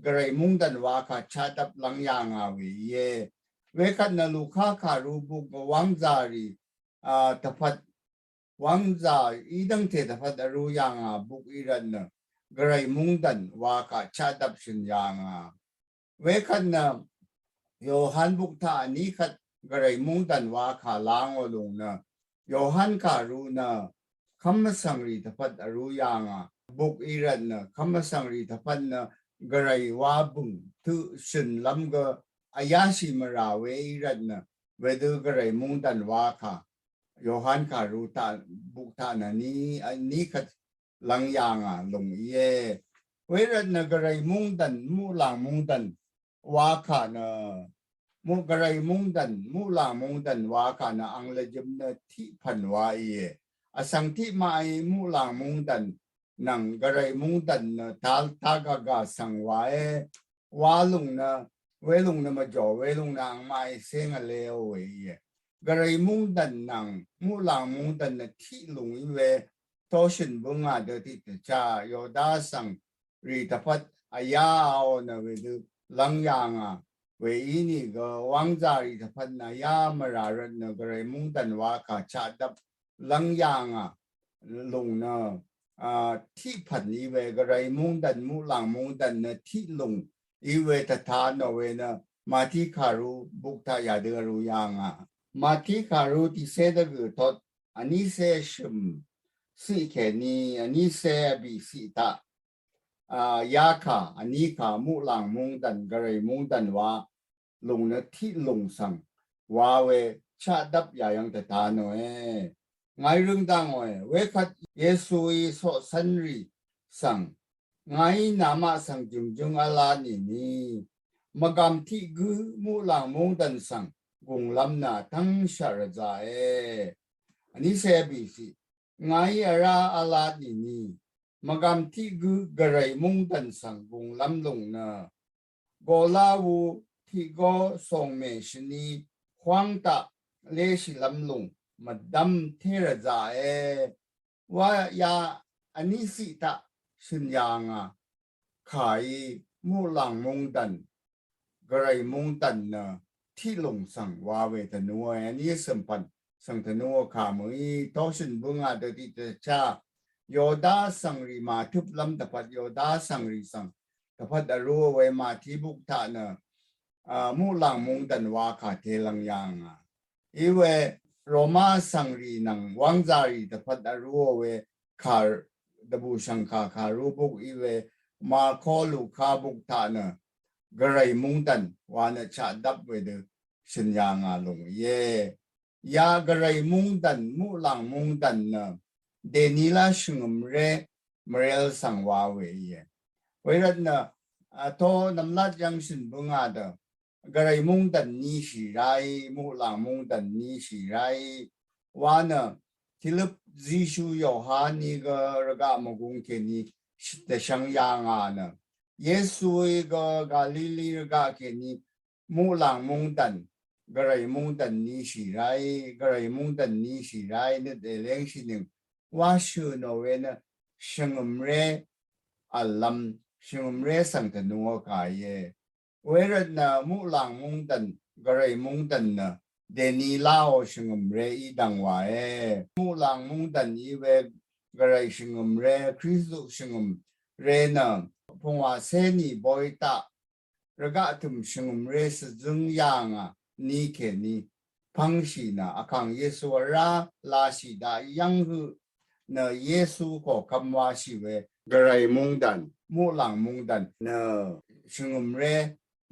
gvray mungdv̀n wa kà chaqdvp lv́ng yà ngà we íe. Wekvt nø Luka kàru buk wvngzà rì, a, dvpvt wvngzà í dv́ngte dvpvt vrū yà ngà buk í rvtnø gvray mungdv̀n wa kà chaqdvp shø̀n yà ngà. Wekvt nø Yohan buk taq vní kvt gvray mungdv̀n wa kà lángò lùng nø Yohan kàru nø kv́m vsvngrì dvpvt vrū yà ngà buk í rvtnø kv́m vsvngrì dvpvt nø gvray wa bø̀ng tøq shø̀nlv́m gø vyáshì mvrà we í rvtnø wedø gvray mungdv̀n wa kà Yohan kàru taq buk taq nø vní, vní kvt lv́ng yà ngà lùng íe. Wervtnø gvray mungdv̀n muqlàng mungdv̀n wa kà nø mu gvray mungdv̀n muqlàng mungdv̀n wa kà nø ang lvjøm nø tiq pv̀n wa íe. Vsvng tiq maqí muqlàng mungdv̀n nvng gvray mungdv̀n nø tal tagàgà svng wae. Wa lùng nø, welùng nø mvjò, welùng nø angmaqí séng vleò we íe. Gvray mungdv̀n nvng muqlàng mungdv̀n nø tiq lùng í we toshø̀n bǿngà dø tiqdvchá Yoda vsvngrì dvpvt vyáò nø wedø lv́ng yà ngà we ínìgø wvngzà rì dvpvt nø vyá mvrà rvtnø gvray mungdv̀n wa kà chaqdvp lv́ng yà ngà lùng nø, a, tiq pv̀n í we gvray mungdv̀n muqlàng mungdv̀n nø tiq lùng í we tvta nò we nø Mati kàru buk taq yadø vrū yà ngà. Mati kàru tiqcé dvgø̀ tot vnícé shø̀m ciq kèní vnícé vbìciq taq, a, yakà vníkà muqlàng mungdv̀n gvray mungdv̀n wa lùng nø tiq lùng svng wa we chaqdvp yà yv́ng tvta nòe. Ngàí røng dá ngòe. Wekvt Yesuí coqcv́nrì svng ngàí namaq svng jø̀ngjǿng v̄la nìni mvgàm tiq gǿ muqlàng mungdv̀n svng gùnglv́m nø vtv́ngshaq rvzaqe. Vnícé vbìciq ngàí vrá v̄la nìni mvgàm tiq gǿ gvray mungdv̀n svng gùnglv́m lùng nø goláwu tiqgó sòngmè shvni hwáng taq léshìlv́m lùng mvdv́m té rvzaqe. Wa ya vníciq taq shø̀n yà ngà kàí muqlàng mungdv̀n gvray mungdv̀n nø tiq lùng svng wa we tvnuò vní vsø̀m pv̀n svng tvnuò kà mø̀í toshø̀n bǿngà dø tiqdvchá Yoda vsvngrì màtøplv́m dvpvt Yoda vsvngrì svng dvpvt vrūò we Mati buk taq nø, a, muqlàng mungdv̀n wa kà te lv́ng yà ngà. Iwe Roma vsvngrì nvng wv́ngzàrì dvpvt vrūò we kà dvbùshv̀ngkà kàru buk iwe Marko Luka buk taq nø gvray mungdv̀n wa nø chaqdvp wedø shø̀n yà ngà lùng íe. Ya gvray mungdv̀n muqlàng mungdv̀n nø dènilá shvngø̀mré mvrel svng wa we íe. Wervtnø, a, to nvmlat yv́ng shø̀n bǿngà dø gvray mungdv̀n nishì ráí muqlàng mungdv̀n nishì ráí wa nø tiløp Jisu Yohaní gø rvgaq mvgung kèní dvshvng yà ngà nø Yesuí gø Galili rvgaq kèní muqlàng mungdv̀n gvray mungdv̀n nishì ráí gvray mungdv̀n nishì ráí nøt èléngshìnøng wa shø̀ nò we nø shvngø̀mré v̀llv́m shvngø̀mré svng tvnuò kà íe. Wervtnø muqlàng mungdv̀n gvray mungdv̀n nø dèniláò shvngø̀mré í dv̀ng wàe. Muqlàng mungdv̀n í we gvray shvngø̀mré Kristu shvngø̀mré nø pungwàcé nì boy taq rvgaq tø̀m shvngø̀mré svzǿng yà ngà ni kèní pv́ngshì nø Vkàng Yesu vrá lashì daq yv́ng høq nø Yesu koqkvm washì we gvray mungdv̀n muqlàng mungdv̀n nø shvngø̀mré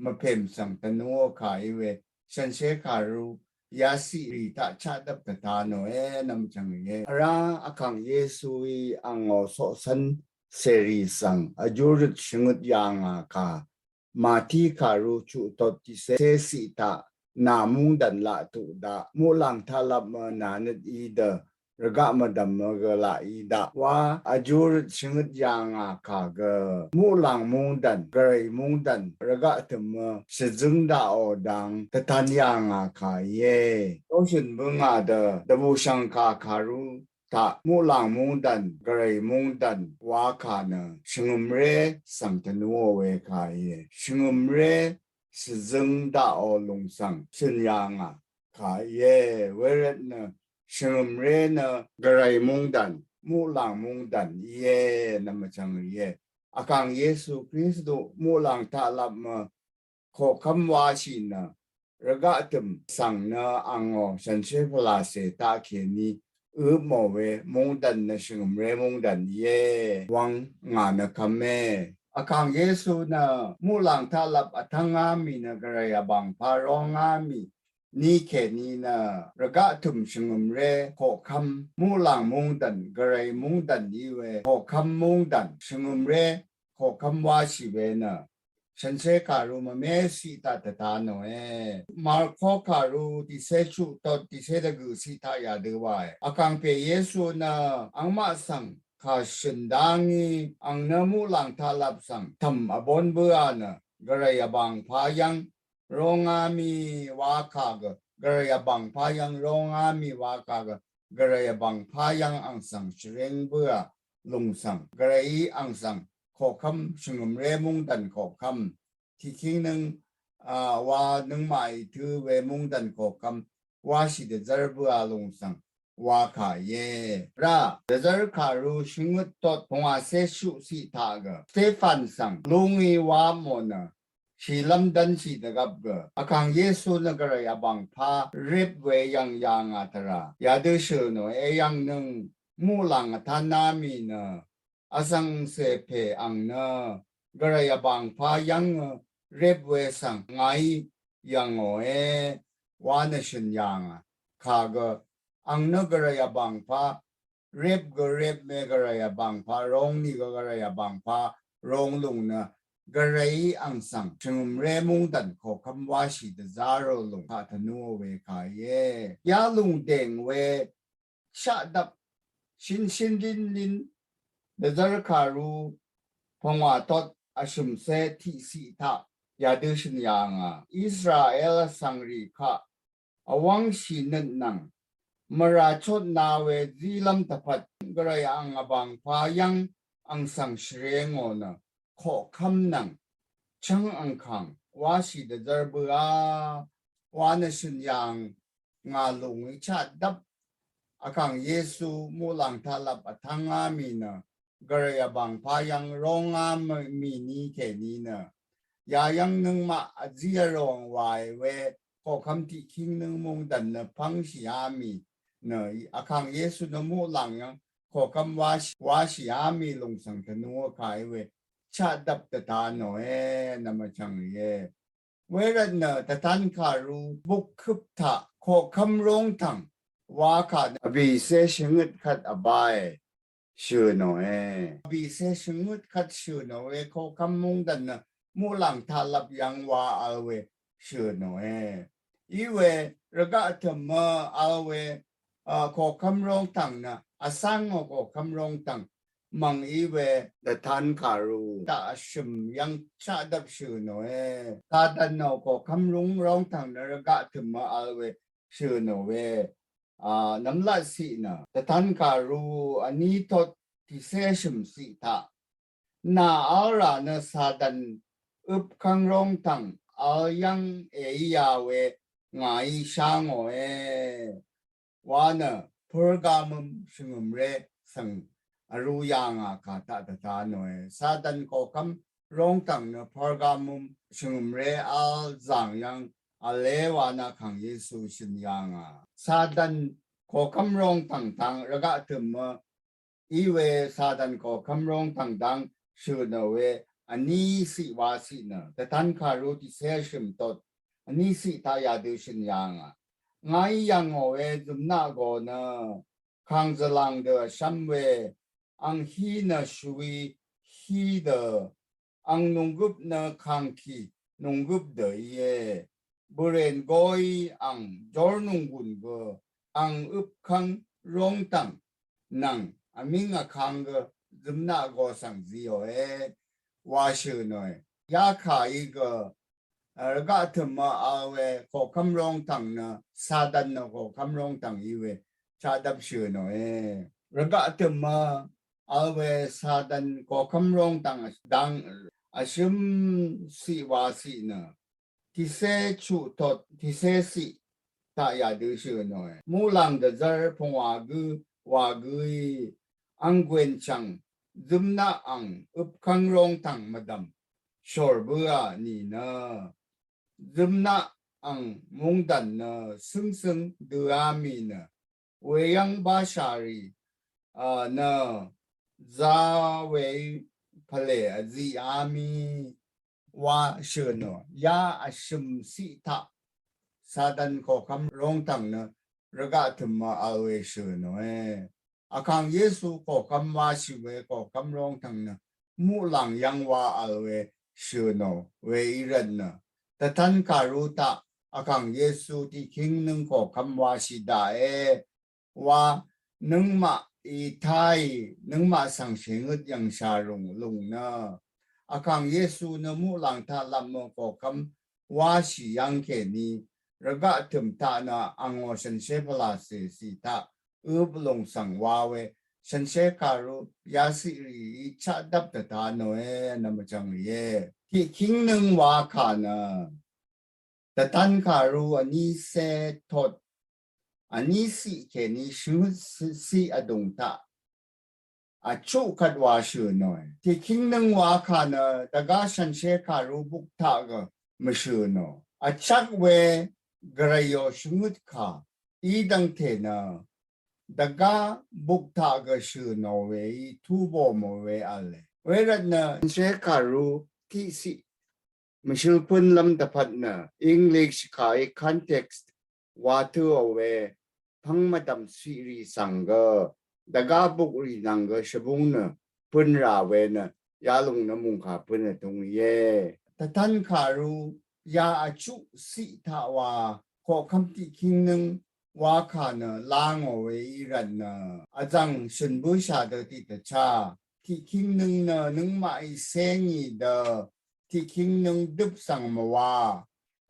mvpèmsvng tvnuò kà í we shànshér kàru yaciq rì taq chaqdvp tvta nòe nvmchv̀ng íe. Vrá Vkàng Yesuí angò coqcv́n cèrì svng vjúrøt shvngøt yà ngà kà. Màtí kàru chuq tot tiqcé ciq taq nà mungdàn laq tuq daq muqlàng taqlap mø nà nøt í dø rvgaq mvdv̀m mø gø laq í daq wa vjúrøt shvngøt yà ngà kà gø muqlàng mungdàn gvray mungdàn rvgaq tø̀m mø shvzøng daqò dang dvtan yà ngà kà íe. Toshø̀n bø ngà dø dvbùshv̀ng kà kàru taq muqlàng mungdàn gvray mungdàn wa kà nø shvngø̀mré svng tvnuò we kà íe. Shvngø̀mré shvzøng daqò lùng svng shø̀n yà ngà kà íe. Wervt nø shvngø̀mré nø gvray mungdàn muqlàng mungdàn íe nvmvchvng íe. Vkàng Yesu Kristu muqlàng taqlap mø koqkv́m wáshì nø rvgaq tø̀m svng nø angò shànshér pvlàcè taqkèní øpmò we mungdàn nø shvngø̀mré mungdàn íe wvng ngà nø kv́me. Vkàng Yesu nø muqlàng taqlap vtv́ngá mì nø gvray vbàngpá róngá mì ní kèní nø rvgaq tø̀m shvngø̀mré koqkv́m muqlàng mungdàn gvray mungdàn í we koqkv́m mungdàn shvngø̀mré koqkv́m wáshì we nø shànshér kàru mvmé ciq taq dvta nòe. Marko kàru tiqcé chuq tot tiqcé dvgø̀ ciq taq yadø wae. Vkàngpè Yesu nø angmaq svng kà shø̀n dá ngí ang nø muqlàng taqlap svng tv̀m vbón bǿà nø gvray vbàngpá yv́ng róngá mì wa kà gø gvray vbàngpá yv́ng róngá mì wa kà gø gvray vbàngpá yv́ng ang svng shvréng bǿà lùng svng gvrayí ang svng koqkv́m shvngø̀mré mungdàn koqkv́m tiqkíng nøng a wa nøngmaqí tø̄ we mungdàn koqkv́m wáshì dvzv́r bǿà lùng svng wa kà íe. Rá dvzv́r kàru shvngøt tot pungwàcé shuqciq taq gø Stephan svng lúngí wá mò nø shìlv́m dv́nshì dvgvp gø Vkàng Yesu nø gvray vbàngpá rip we yv̀ng yà ngà tvrà yadø shø̀ nò e yv̀ng nøng muqlàng vtáná mì nø vsvng cè pè ang nø gvray vbàngpá yv́ng rip we svng ngàí yv̀ngòe wa nø shø̀n yà ngà kà gø ang nø gvray vbàngpá rip gø rip me gvray vbàngpá rong nìgø gvray vbàngpá rong lùng nø gvrayí ang svng shvngø̀mré mungdàn koqkv́m wáshì dvzá rò lùng kà tvnuò we kà íe. Yalùng dèng we shaqdvp shínshín línlín dvzv́r kàru pvngwà tot vshø̀mcé tiqciq taq yadø shø̀n yà ngà Israel vsvngrì kaq vwv́ngshì nøt nvng mvrà chotna we zílv́m dvpvt gvray ang vbàngpá yv́ng ang svng shvre ngò nø koqkv́m nvng chv́ng angkàng wáshì dvzv́r bǿà wa nø shø̀n yà ngà lùng í chaqdvp Vkàng Yesu muqlàng taqlap vtv́ngá mì nø gvray vbàngpá yv́ng róngá mì ní kèní nø yayv́ng nøngmaq vzí vròng wàì we koqkv́m tiqkíng nøng mungdàn nø pv́ngshìá mì nø Vkàng Yesu nø muqlàng yv́ng koqkv́m wáshìá mì lùng svng tvnu vkàí we chaqdvp dvta nòe nvmvchv̀ng rìe. Wervt nø dvtan kàru bukkøp taq koqkv́m róngtv̀ng wa kà nø vbìcé shvngøt kvt vbáe shø̀ nòe. Vbìcé shvngøt kvt shø̀ nò we koqkv́m mungdàn nø muqlàng taqlap yv́ng wa vl we shø̀ nòe. Í we rvgaq tø̀mø vl we koqkv́m róngtv̀ng nø vsvng ngò koqkv́m róngtv̀ng mv̀ng í we dvtan kàru taq vshø̀m yv́ng chaqdvp shø̀ nòe. Kadv̀n nò koqkv́m rúng róngtv̀ng nø rvgaq tø̀mø vl we shø̀ nò we nvmlat ciq nø dvtan kàru vní tot tìcé shø̀m ciq taq nà vl rà nø Satan øpkv́ng róngtv̀ng vl yv́ng èíā we ngàí shá ngòe wa nø Pergamum shvngø̀mré svng vrū yà ngà kà taq dvta nòe. Satan koqkv́m róngtv̀ng nø Pergamum shvngø̀mré vl zàng yv́ng vlé wa nø Vkàng Yesu shø̀n yà ngà. Satan koqkv́m róngtv̀ng tang rvgaq tø̀mø í we Satan koqkv́m róngtv̀ng dang shø̀ nò we vní ciq wa ciq nø dvtan kàru tìcé shø̀m tot vní ciq taq yadø shø̀n yà ngà. Ngàí yv̀ngò we zø̀mnaq gò nø kàng zvlàng dø vshv́m we ang hí nø shvwi kí dø ang nunggøp nø kangkì nunggøp dø íe. Børen goí ang jor nunggùn gø ang øpkvng rongtvng nvng vmíng vkang gø zømnaq go svng zíòe wa shø̀ nòe. Yakà í gø rvgaq tø̀mø vl we koqkvm rongtvng nø Satan nø koqkvm rongtvng í we chaqdvp shø̀ nòe. Rvgaq tø̀mø vl we Satan koqkvm rongtvng dang vshøm siq wa siq nø tìcé chuq tot tìcé siq taq yadø shø̀ nòe. Muqlàng dvzvr pungwà gǿ wà gǿí ang gwenchv̀ng zømnaq ang øpkvng rongtvng mvdv̀m shòr bǿà nìnø zømnaq ang mungdàn nø cǿngcǿng døá mì nø weyv́ng bashà rì nø za weí pvlè vziqá mì wa shø̀ nò. Ya vshø̀m siq taq Satan koqkvm rongtvng nø rvgaq tø̀mø vl we shø̀ nòe. Vkàng Yesu koqkvm washì we koqkvm rongtvng nø muqlàng yv́ng wa vl we shø̀ nò we í rvt nø dvtan kàrú taq Vkàng Yesu tiqkíng nøng koqkvm washì daqe wa nøngmaq í táì nøngmaq svng shèngøt yv̀ngshà rùng lùng nø Vkàng Yesu nø muqlàng taq lvpmø koqkvm washì yv́ng kèní rvgaq tø̀m taq nø angò shànshér pvlàcè cì taq øp lùng svng wa we shànshér kàrú yaciq rìí chaqdvp dvta nòe nvmvchvng rìe. Tiqkíng nøng wa kà nø dvtan kàrú vnícé tot vní ciq kèní shvngøt ciq vdùng taq vchuq kvt wa shø̀ nòe. Tiqkíng nøng wa kà nø dvgá shànshér kàrú buk taq gø mvshø̀ nò. Vchvk we gvrayò shvngøt kà í dvngte nø dvgá buk taq gø shø̀ nò weí tubò mò we v̄le. Wervt nø shànshér kàrú tiqciq mvshøl pǿnlv́m dvpvt nø English kàí context wa tøò we pvng mvdv̀m ciq rì svng gø dvgá buk rì nvng gø shvbúng nø pø̄n rà we nø yalùng nø mùngkà pø̄n vtung íe. Dvtan kàrú ya vchuq ciq taq wa koqkvm tiqkíng nøng wa kà nø la ngò we í rvt nø vzv̀ng shø̀n bǿshà dø tiqdvchá tiqkíng nøng nø nøngmaqí cé ngì dø tiqkíng nøng døp svng mvwa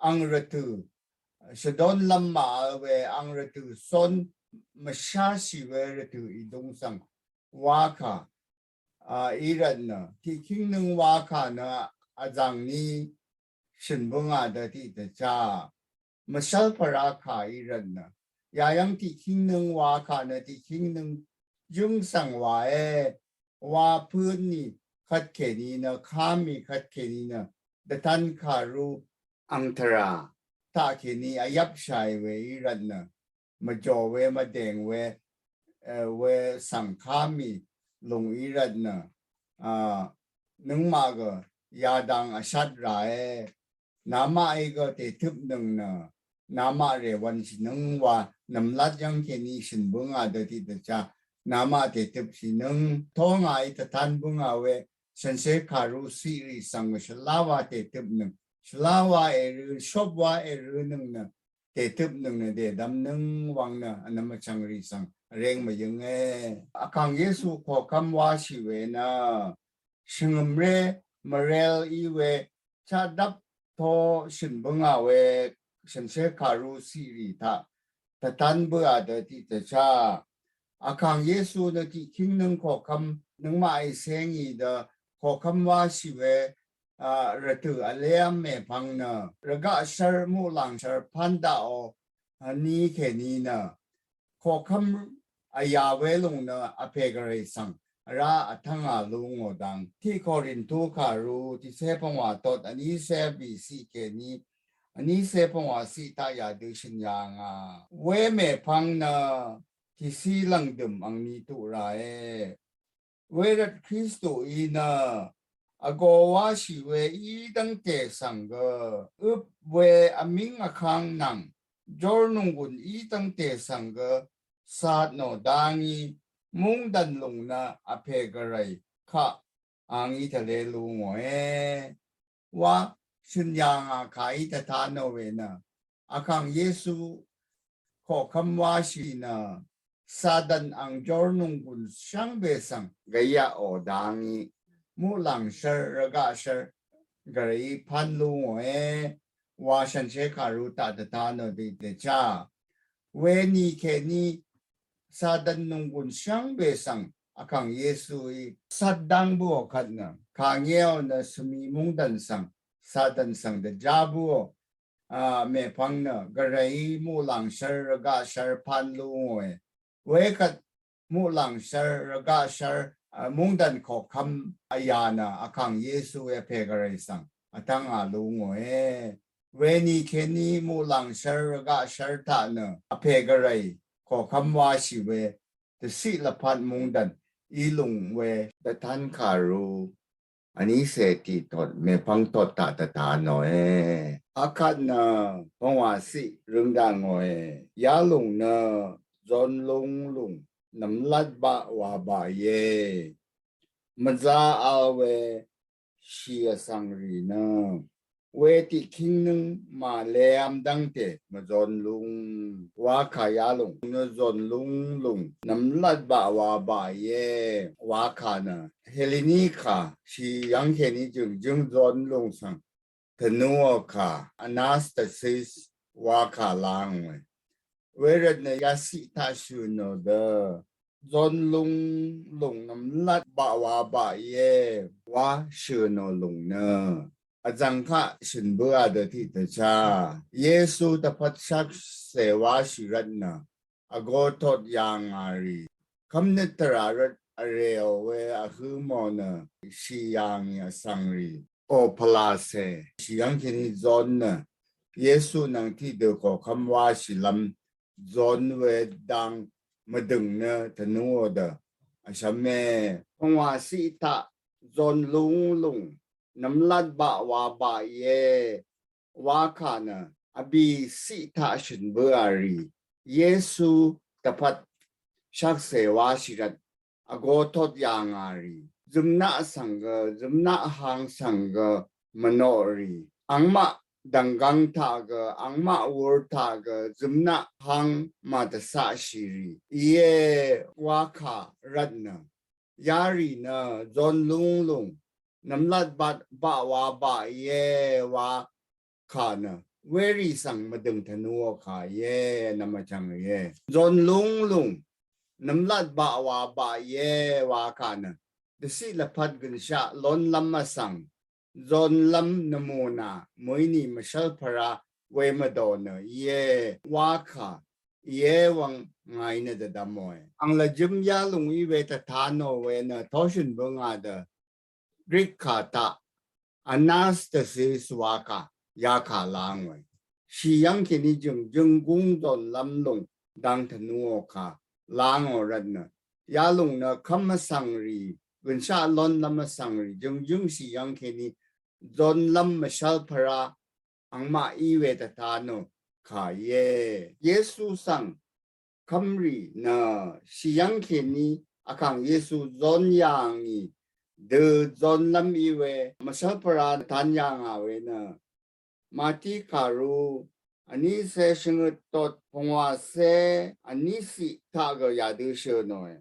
ang rvtø̀ shvdón lv́m màvl we ang rvtø̀ són mvsháshì we rvtø̀ ìdung svng wa kà a í rvt nø tiqkíng nøng wa kà nø vzv̀ng ní shø̀n bǿngà dø tiqdvchá mvshv́l pvrá kà í rvt nø yayv́ng tiqkíng nøng wa kà nø tiqkíng nøng jǿng svng wàe wa pǿn nì kvt kèní nø ká mì kvt kèní nø dvtan kàrú ang tvrà taq kèní vyvpshàì we í rvt nø mvjò we mvdèng we e, we svng ká mì lùng í rvt nø a nøngmaq gø yadang vshat ràe. Namaqí gø dètøpnøng nø namaq rèwv̄nshìnøng wa nv̀mlat yv́ng kèní shø̀n bǿngà dø tiqdvchá namaq dètøpshìnøng tó ngàí dvtan bǿngà we shànshér kàrú ciq rì svng gø shvlá wa dètøpnøng shvlá wa èrø̄ shop wa èrø̄nøng nø dètøpnøng nø dèdvmnøng wvng nø vnvm vchv̀ng rì svng vreng mvyǿnge. Vkàng Yesu koqkvm wáshì we nø shvngø̀mré mvrel í we chaqdvp tó shø̀n bǿngà we shànshér kàrú ciq rì taq dvtan bǿà dø tiqdvchá Vkàng Yesu nø tiqkíng nøng koqkvm nøngmaqí cé ngì dø koqkvm wáshì we a rvtø̀ vlév́m mèpvng nø rvgaq shvr muqlàng shvr pán daqò vní kèní nø koqkvm vyà welùng nø vpè gvray svng vrá vtv́ngà lú ngò dang. Tiq Korintu kàrú tiqcé pvngwà tot vnícé bìciq kèní vnícé pvngwà ciq taq yadø shø̀n yà ngà. Wemèpvng nø tìci lv̀ngdø̀m angni tuq ràe. Wervt Kristuí nø vgō wáshì we í dv́ngte svng gø øp we vmíng vkang nvng jórnònggùn í dv́ngte svng gø sat nò dá ngí mungdv̀n lùng nø vpè gvray kaq angí tvlé lú ngòe. Wa shø̀n yà ngà kàí tvtá nò we nø, Vkàng Yesu koqkv́m wáshì nø, Satan angjor nònggùn shvngbe svng gvyaqò dangí, muqlàng shvr rvgaq shvr gvrayí pán lú ngòe, wa shànshér kàru taq tvtá nò dì dèchá. Weni kèní Satan nònggùn shvngbe svng Vkàng Yesuí sat dáng bǿò kvt nø, kàngéò nø svmi mungdàn svng, Satan svng dvjá bǿò, a, mèpvng nø, gvrayí muqlàng shvr rvgaq shvr pán lú ngòe. Wekvt muqlàng shvr rvgaq shvr, a, mungdàn koqkv́m vyà nø, Vkàng Yesu vpè gvray svng vtv́ngà lú ngòe. Weni kèní muqlàng shvr rvgaq shvr taq nø, vpè gvray koqkv́m wáshì we, dvciq lvpat mungdàn í lùng we, dvtan kàru vnícè tiq tot, mèpvng tot taq tvtá nòe. Akvt nø, pvngwà ciq røng daq ngòe. Yalùng nø, zon lung lùng, nvmlat baq wa baq íe. Mvza al we, shì vsvng rì nø, we tiq kingnøng màle vm dv́ngte mvzon lung, wakà yalùng nø zon lung lùng, nvmlat baq wa baq íe, wakà nø, Helini kà, shì yv́ng kèní jø̀ngjǿng zon lùng svng, tvnuò kà, anastasis, wakà lang we. Wervt nø yaciq taq shø̀ nò dø, zon lung lùng nvmlat baq wa baq íe, wa shø̀ nò lùng nø, vzv̀ng kaq shø̀n bǿà dø tiq dvchá. Yesu dvpvt shvkse wáshì rvt nø, vgo tot yà ngà rì, kv́mnøt tvrà rvt vrèò we vhǿ mò nø, shì yà ngì vsvng rì, o pvlacè, shì yv́ng kèní zon nø, Yesu nvng tiqdø koqkv́m wáshìlv́m, zon we dang mvdø̀ng nø tvnuò dø vshvme. Pvngwà ciq taq zon lung lùng, nvmlat baq wa baq íe, wakà nø, vbì ciq taq shø̀n bǿà rì, Yesu dvpvt shvkse wáshì rvt, vgo tot yà ngà rì, zømnaq svng gø, zømnaq hang svng gø, mvnoq rì, angmaq dv̀nggvng taq gø, angmaq wur taq gø, zømnaq hang màdvcaqshì rì íe, wakà rvt nø, yarì nø, zon lung lùng, nvmlat baq, baq wa baq íe, wa kà nø, werì svng mvdø̀ng tvnuò kà íe, nvmvchvng íe. Zon lung lùng, nvmlat baq wa baq íe, wakà nø, dvciq lvpat gønshaq lonlv́m vsvng, zonlv́m nvmùnà, mø̀í nì mvshv́lpvra, we mvdò nø íe, wakà íe wvng ngàí nø dvdvmòe. Ang lvjøm yalùng í we tvtá nò we nø, toshø̀n bǿngà dø, Grik kà taq, anastasis wakà, yakà la ngòe. Shì yv́ng kèní jø̀ngjǿng gúng zònlv́m lùng dang tvnuò kà la ngò rvt nø, yalùng nø kv́m vsvng rì, gønshaq lonlv́m vsvng rì, jø̀ngjǿng shì yv́ng kèní zònlv́m mvshv́lpvra, angmaq í we tvtá nò kà íe. Yesu svng kv́mrì nø, shì yv́ng kèní vkàng Yesu zon yà ngì dø, zonlv́m í we mvshv́lpvra tvtan yà ngà we nø, Mati kàru vnícé shvngøt tot pvngwàcé vníciq taq gø yadø shø̀ nòe.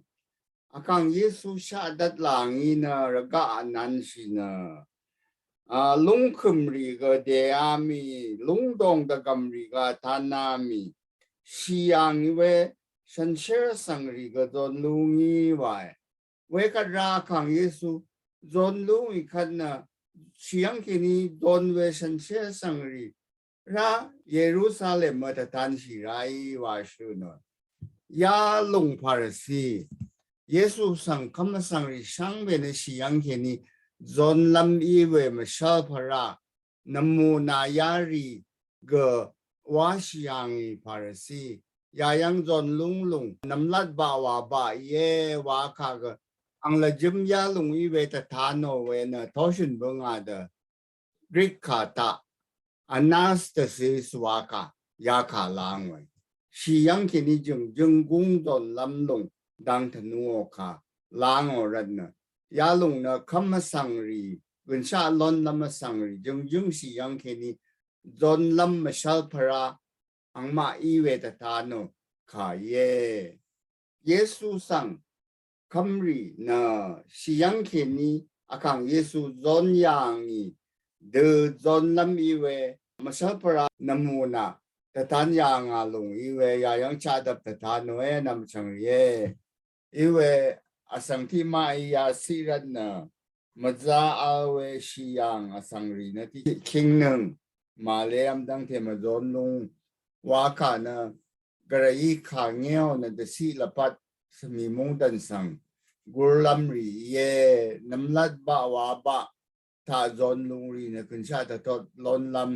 Vkàng Yesu shaqdvt là ngì nø rvgaq vnanshì nø, a, lúngkø̀m rì gø dèá mì, lúngdòng dvgv̀m rì gø vtana mì, shì yà ngì we shànshér vsvng rì gø zon lú ngì wae. Wekvt rá vkàng Yesu zon lú ngì kvt nø, shì yv́ng kèní zon we shànshér vsvng rì rá Yerusalem mø tvtanshì ráí wa shø̀ nò. Yalùng Parisi, Yesu svng kv́m vsvng rì shvngbe nø shì yv́ng kèní zonlv́m í we mvshv́lpvra, nvmù nà yarì gø wáshì yà ngì Parisi, yayv́ng zon lúnglùng, nvmlat baq wà baq íe wa kà gø, ang lvjøm yalùng í we tvta nò we nø, toshø̀n bøngà dø, Grik kà taq, anastasis wa kà, yakà la ngòe. Shì yv́ng kèní jø̀ngjǿng gúng zònlv́m lùng dang tvnuò kà la ngò rvt nø, Yalùng nø kv́m vsvngrì, gønshaq lónlv́m vsvngrì jøngjǿngshì yv́ng kèní zonlv́m mvshv́lpvrá angmaq í we dvta nò kà íe. Yesu svng kv́mrì nø shì yv́ng kèní Vkàng Yesu zon yà ngì dø zonlv́m í we mvshv́lpvrá nvmù nà dvtan yà ngà lùng í we yayv́ng chaqdvp dvta nòe nvmchv̀ngrìe. Í we vsvng tiqmaq í yaciq rvt nø mvzá vl we shì yàng vsvngrì nø tiqkíng nøng màlé vm dv́ngte mvzon lung wakà nø gvrayí kà ngéò nø dvciq lvpat svmì mungdv̀n svng gurlv́m rì íe. Nvmlat baq wa baq taq zon lung rì nø gønshaq dvtot lónlv́m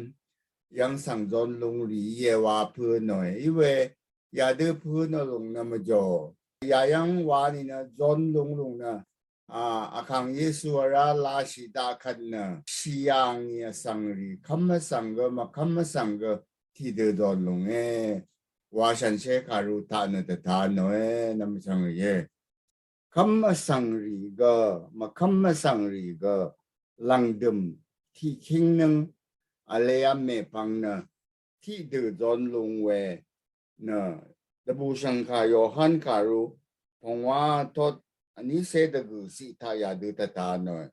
yv́ng svng zon lung rì íe wa pø̄ nòe. Í we yadø pø̄ nò lùng nø mvjò yayv́ng wa nìnø zon lung lùng nø a Vkàng Yesu vrá lashì daq kvt nø shì yà ngì vsvngrì kv́m vsvng gø mvkv́m vsvng gø tiqdø zon lùnge wa shànshér kàru taq nø dvta nòe nvmchv̀ngrìe. Kv́m vsvngrì gø mvkv́m vsvngrì gø lv̀ngdø̀m tiqkíng nøng vlev́m mèpvng nø tiqdø zon lung we nø dvbùshv̀ngkà Yohan kàru pvngwà tot vnícé dvgø̀ ciq taq yadø dvta nòe.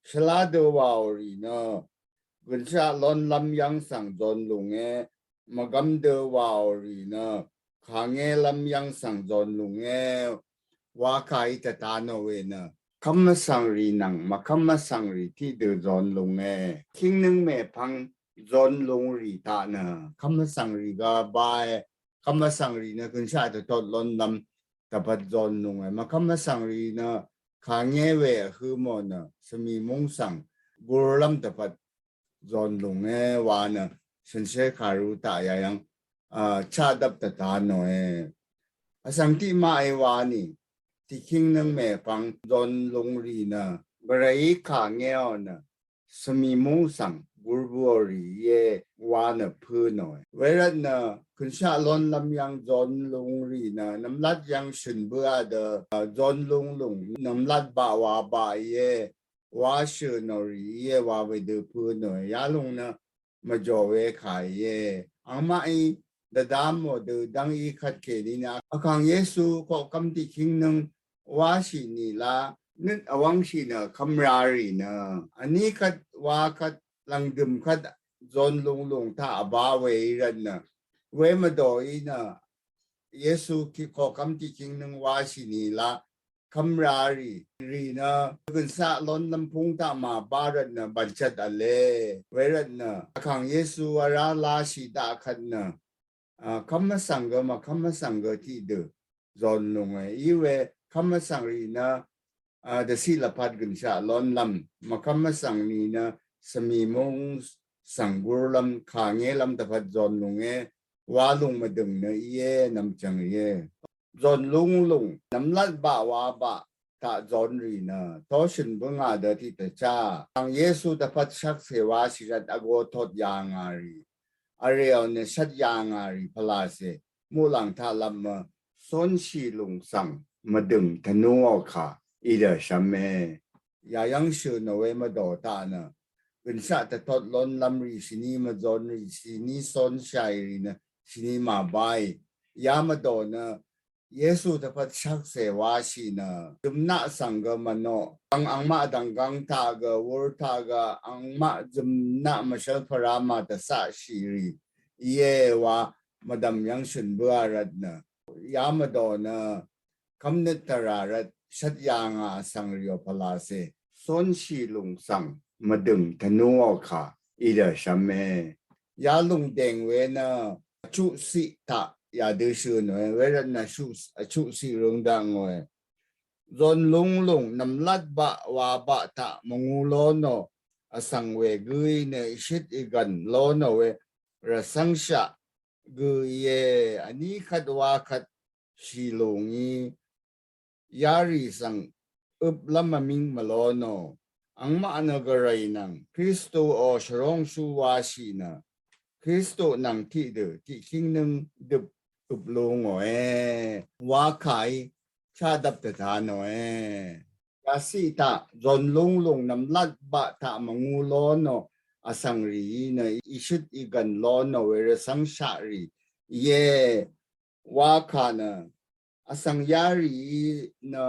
Shvlá dø wàò rì nø gønshaq lónlv́m yv́ng svng zon lùnge, mvgv́m dø wàò rì nø kàngélv́m yv́ng svng zon lùnge wakà í dvta nò we nø kv́m vsvngrì nvng mvkv́m vsvngrì tiqdø zon lùnge. Kíng nøng mèpvng zon lung rì taq nø kv́m vsvngrì gø bae. Kv́m vsvngrì nø gønshaq dvtot lónlv́m dvpvt zon lùnge. Mvkv́m vsvngrì nø kàngé we vhø̄ mò nø svmì múng svng gurlv́m dvpvt zon lùnge wa nø shànshér kàru taq yayv́ng a chaqdvp dvta nòe. Vsvng tiqmaq í wa nì tiqkíng nøng mèpvng zon lung rì nø gvrayí kà ngéò nø svmì múng svng gurbuò rì íe wa nø pø̄ nòe. Wervt nø gønshaq lónlv́m yv́ng zon lung rì nø nvmlat yv́ng shø̀n bǿà dø zon lung lùng nvmlat baq wa baq íe wa shø̀ nò rì íe wa wedø pø̄ nòe. Yalùng nø mvjò we kà íe. Angmaqí dvdvm mò dø dv́ng í kvt kèní nø Vkàng Yesu koqkv́m tiqkíng nøng wáshì nìlá nøt vwv́ngshì nø kv́mra rì nø vní kvt wa kvt lv̀ngdø̀m kvt zon lung lùng taq vbá we í rvt nø we mvdòí nø Yesu koqkv́m tiqkíng nøng wáshì nìlá kv́mra rì rì nø gønshaq lónlv́m púng taq màbá rvt nø bv̀nchvt v̄le. Wervt nø Vkàng Yesu vrá lashì daq kvt nø a kv́m vsvng gø mvkv́m vsvng gø tiqdø zon lùnge. Í we kv́m vsvng rì nø a dvciq lvpat gønshaq lónlv́m, mvkv́m vsvng nìnø svmì múng svng gurlv́m kàngélv́m dvpvt zon lùnge wa lùng mvdø̀ng nø íe nvmchv̀ng íe. Zon lung lùng nvmlat baq wa baq taq zon rì nø toshø̀n bǿngà dø tiqdvchá Vkàng Yesu dvpvt shvkse washì rvt vgo tot yà ngà rì vrèò nø shvt yà ngà rì pvlacè muqlàng taq lvp mø cúnshì lùng svng mvdø̀ng tvnúò kà í dø shvme. Yayv́ng shø̀ nò we mvdò taq nø gønshaq dvtot lónlv́m rì shìní mvzon rì shìní cúnshàì rì nø shìní màbáì. Ya mvdò nø Yesu dvpvt shvkse washì nø zø̀mnaq svng gø mvnoq ang angmaq dv̀nggvng taq gø wur taq gø angmaq zø̀mnaq mvshv́lpvrá màdvcaqshì rì íe wa mvdv̀m yv́ng shø̀n bǿà rvt nø ya mvdò nø kv́mnøt tvrà rvt shvt yà ngà vsvng rìò pvlacè cúnshì lùng svng mvdø̀ng tvnúò kà í dø shvme. Ya lùng dèng we nø vchuqciq taq yadø shø̀ nòe. Wervt nø vchuqciq røng dakngòe. Zon lung lùng nv̀mlat baq wa baq taq mvngu ló nò vsvng we gǿí nø ìshøt ìgv̀n ló nò we rvcv́ngshaq gø íe. Vní kvt wa kvt shì lùngí yarì svng øplv́m vmíng mvló nò. Angmaq nø gvray nvng Kristuò shvróngshú washì nø Kristu nvng tiqdø tiqkíng nøng døp øp lú ngòe wa kàí shaqdvp dvta nòe. Yasiq taq zon lung lung nvmlat baq taq mvngu lon o asvng rì nø ishøt igvn lon o we rvsvng shaq rì ye wa kà nø asvng yarì nø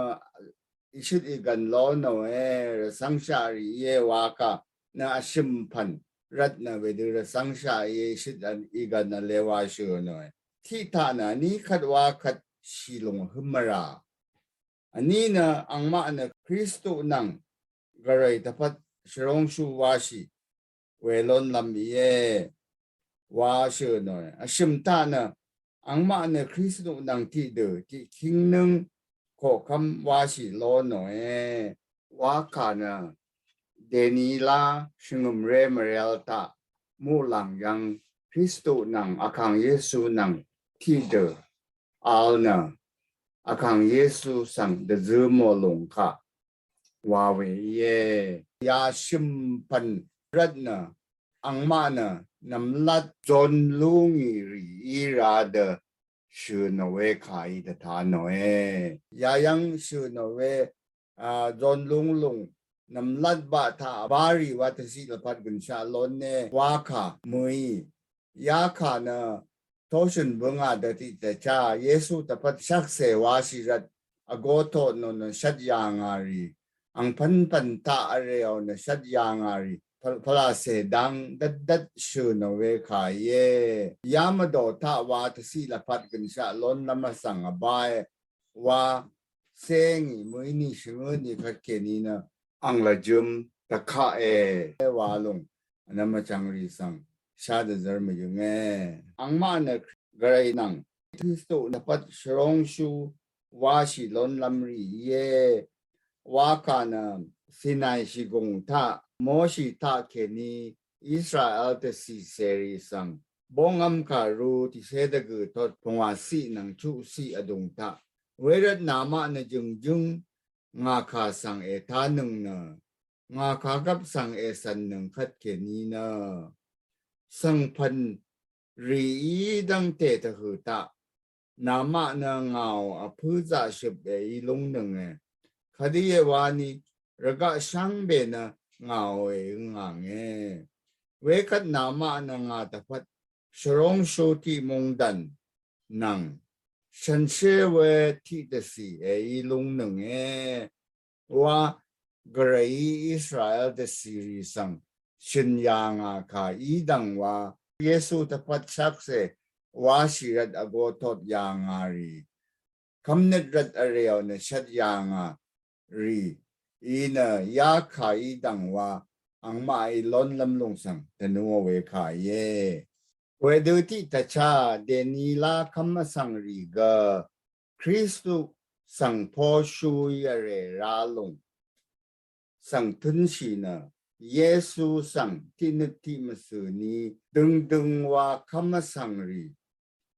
ishøt igvn lon o e rvsvng shaq rì ye wa kà nø ashøm pvn rvt nø wedø rvsvng shaq ye ishøt igvn a lewa shø no e. Tiq taq nø ni kvt wa kvt shì lung høm mvra. Ani nø angmaq nø Kristu nvng gvray dvpvt shvrongshu washì we lon lam iye wa shø no e. Ashøm taq nø angmaq nø Kristu nvng tiqdø tiqking nøng koqkvm washì lon no e. Wa kà nø deni la shvngøm re mvrel taq muqlang yvng Kristu nvng akang Yesu nvng tiqdø al nø akang Yesu svng dvzø mo lung kà wa we iye. Yashøm pvn rvt nø angmaq nø nvmlat zon lungì rì ira dø shø no we kà i dvta no e. Yayvng shø no we a zon lung lung nvmlat baq taq bari wa tvsiq lvpat gønshaq lon ne wa kà mø i. Ya kà nø toshøn bønga dvtiq tvcha Yesu tvpvt shakse washì rvt agotoq no nø shvt yanga rì angpvnpvn taq areò nø shvt yanga rì pvlase dang dvtdvt shø no we kà iye. Ya mvdo taq wa tvsiq lvpat gønshaq lon lvm asvng abae wa sengì mø ini shvngø ni kvtkeni nø ang lvjøm tvkaq e wa lung anvm achang rì svng sha dvzvr mvyøng e. Angmaq nø gvray nvng Kristu nvpvt shvrongshu washì lon lvm rì iye. Wa kà nø Sinai shìgùng taq Moshi taq keni Israel tvsì sèrì svng bongvm kà ru tise dvgø tot pungwà siq nvng chuq siq adung taq. Wervt namaq nø jøngjøng ngà kà svng ètá nøng nø ngà kà gvp svng èsvn nøng kvtkeni nø svngpvn rì í dvngte tvhø taq namaq nø ngàò vpǿ zaqshøp èí lúngnønge. Kvdíe wani rvgaq shvngbe nø ngàò èøngànge. Wekvt namaq nø ngà dvpvt shvrongshu tiq mungdv̀n nvng shànshér we tiqdvcì èí lúngnønge. Wa gvrayí Israel dvcìrì svng shø̀n yà ngà kà í dv̀ng wa Yesu dvpvt shvkse washì rvt vgo tot yà ngà rì kvmnøt rvt vrèò nø shvt yà ngà rì í nø ya kà í dv̀ng wa angmaqí lónlv́m lùng svng dvnuò we kà íe. Wedø tiq tvcha dèni lá kv́m vsvng rì gø Kristu svng poshuí vrè ra lùng svng tønshì nø Yesu svng tiqnøt tiq mvsø̀ ni døngdøng wa kv́m vsvng rì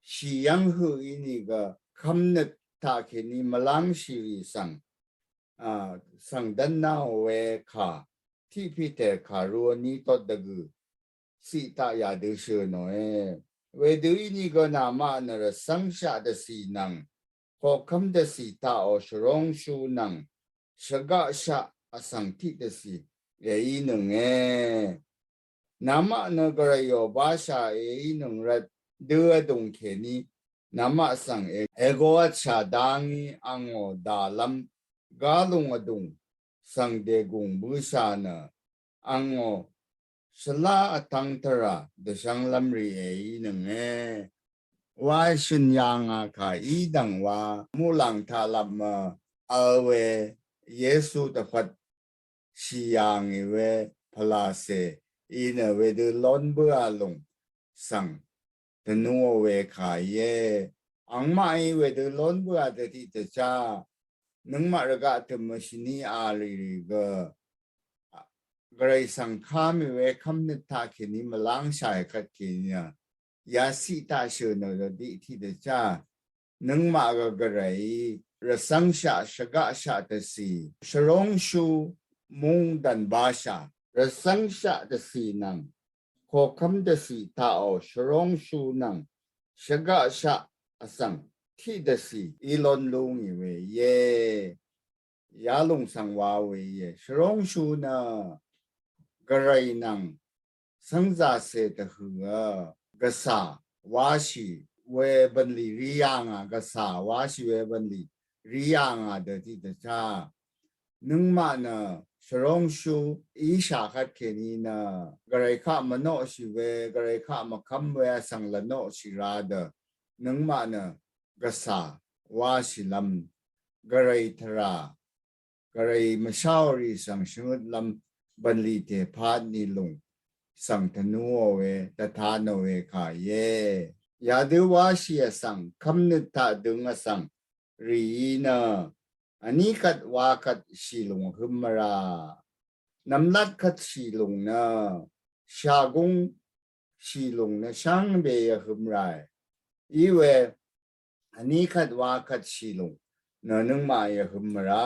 shì yv́ng høq ínìgø kvmnøt taqkèní mvlángshì rì svng a svng dv́nnáò we kà tiq Piter kàru vní tot dvgø̀ ciq taq yàdø shø̀ nòe. Wedø ínìgø namaq nø rvcv́ngshaq dvcì nvng koqkv́m dvcì taqò shvróngshú nvng shvgaqshaq vsvng tiqdvcì èínønge. Namaq nø gvrayò bashà èínøng rvt dø vdùng kèní namaq svng ègo vtshà dangí angò dàlv́m gálung vdùng svng dègùng bǿshà nø angò shvlá vtvng tvrà dvshvnglv́m rì èínønge. Wa shø̀n yà ngà kà í dv̀ng wa muqlàng taqlap mø vl we Yesu dvpvt shì yà ngì we pvlàcè í nø wedø lón bǿà lùng svng dvnuò we kà íe. Angmaqí wedø lón bǿà dvtiq dvchá nøngmaq rvgaq tø̀m mvshìní a rì rì gø gvray svng ká mì we kv́mnøt taqkèní mvlángshàì kvtkèní nø yaciq taq shø̀ nø dø diq tiq dvchá nøngmaq gø gvrayí rvcv́ngshaq shvgaqshaq dvcì shvróngshú mungdv̀n bashà rvcv́ngshaq dvcì nvng koqkv́m dvcì taqò shvróngshú nvng shvgaqshaq vsvng tiqdvcì í lón lú ngì we íe. yalùng svng wa we íe. Shvrongshú nø gvray nvng svngzase tvhø̄ gvsa washì we bvnlì rí yà ngà, gvsa washì we bvnlì rí yà ngà dø tiq dvchá. Nøngmaq nø shvrongshú íshà kvt kèní nø gvray kaq mvnoqshì we, gvray kaq mvkvm we vsvng lvnoqshì ra dø. Nøngmaq nø gvsa washìlv́m, gvray tvrà, gvray mvsháò rì svng shvngøtlv́m bvnlì tèpatni lùng svng tvnúò we, tvtanò we kà íe. Yadø washì vsvng, kvmnøt taq døng vsvng rìí nø vní kvt wa kvt shìlùng vhø̄m mvrà. Nvmlat kvt shìlùng nø shagúng shìlùng nø shvngbe yvhø̄m ràe. Iwe vní kvt wa kvt shìlùng nø nøngmaq yvhø̄m mvrà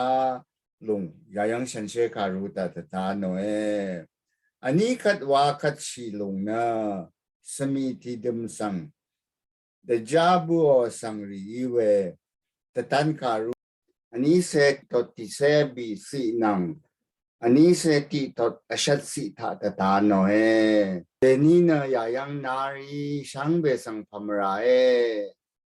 lùng yayv́ng shànshér kàru taq tvtanòe. Vní kvt wa kvt shìlùng nø svmì tìdøm svng dvjá bǿò vsvng rì í we tvtan kàru vnícé tot tìcé bìciq nvng vnícé tiq tot vshvtciq taq tvtanòe. Dèní nø yayv́ng narí shvngbe svng pvmvràe.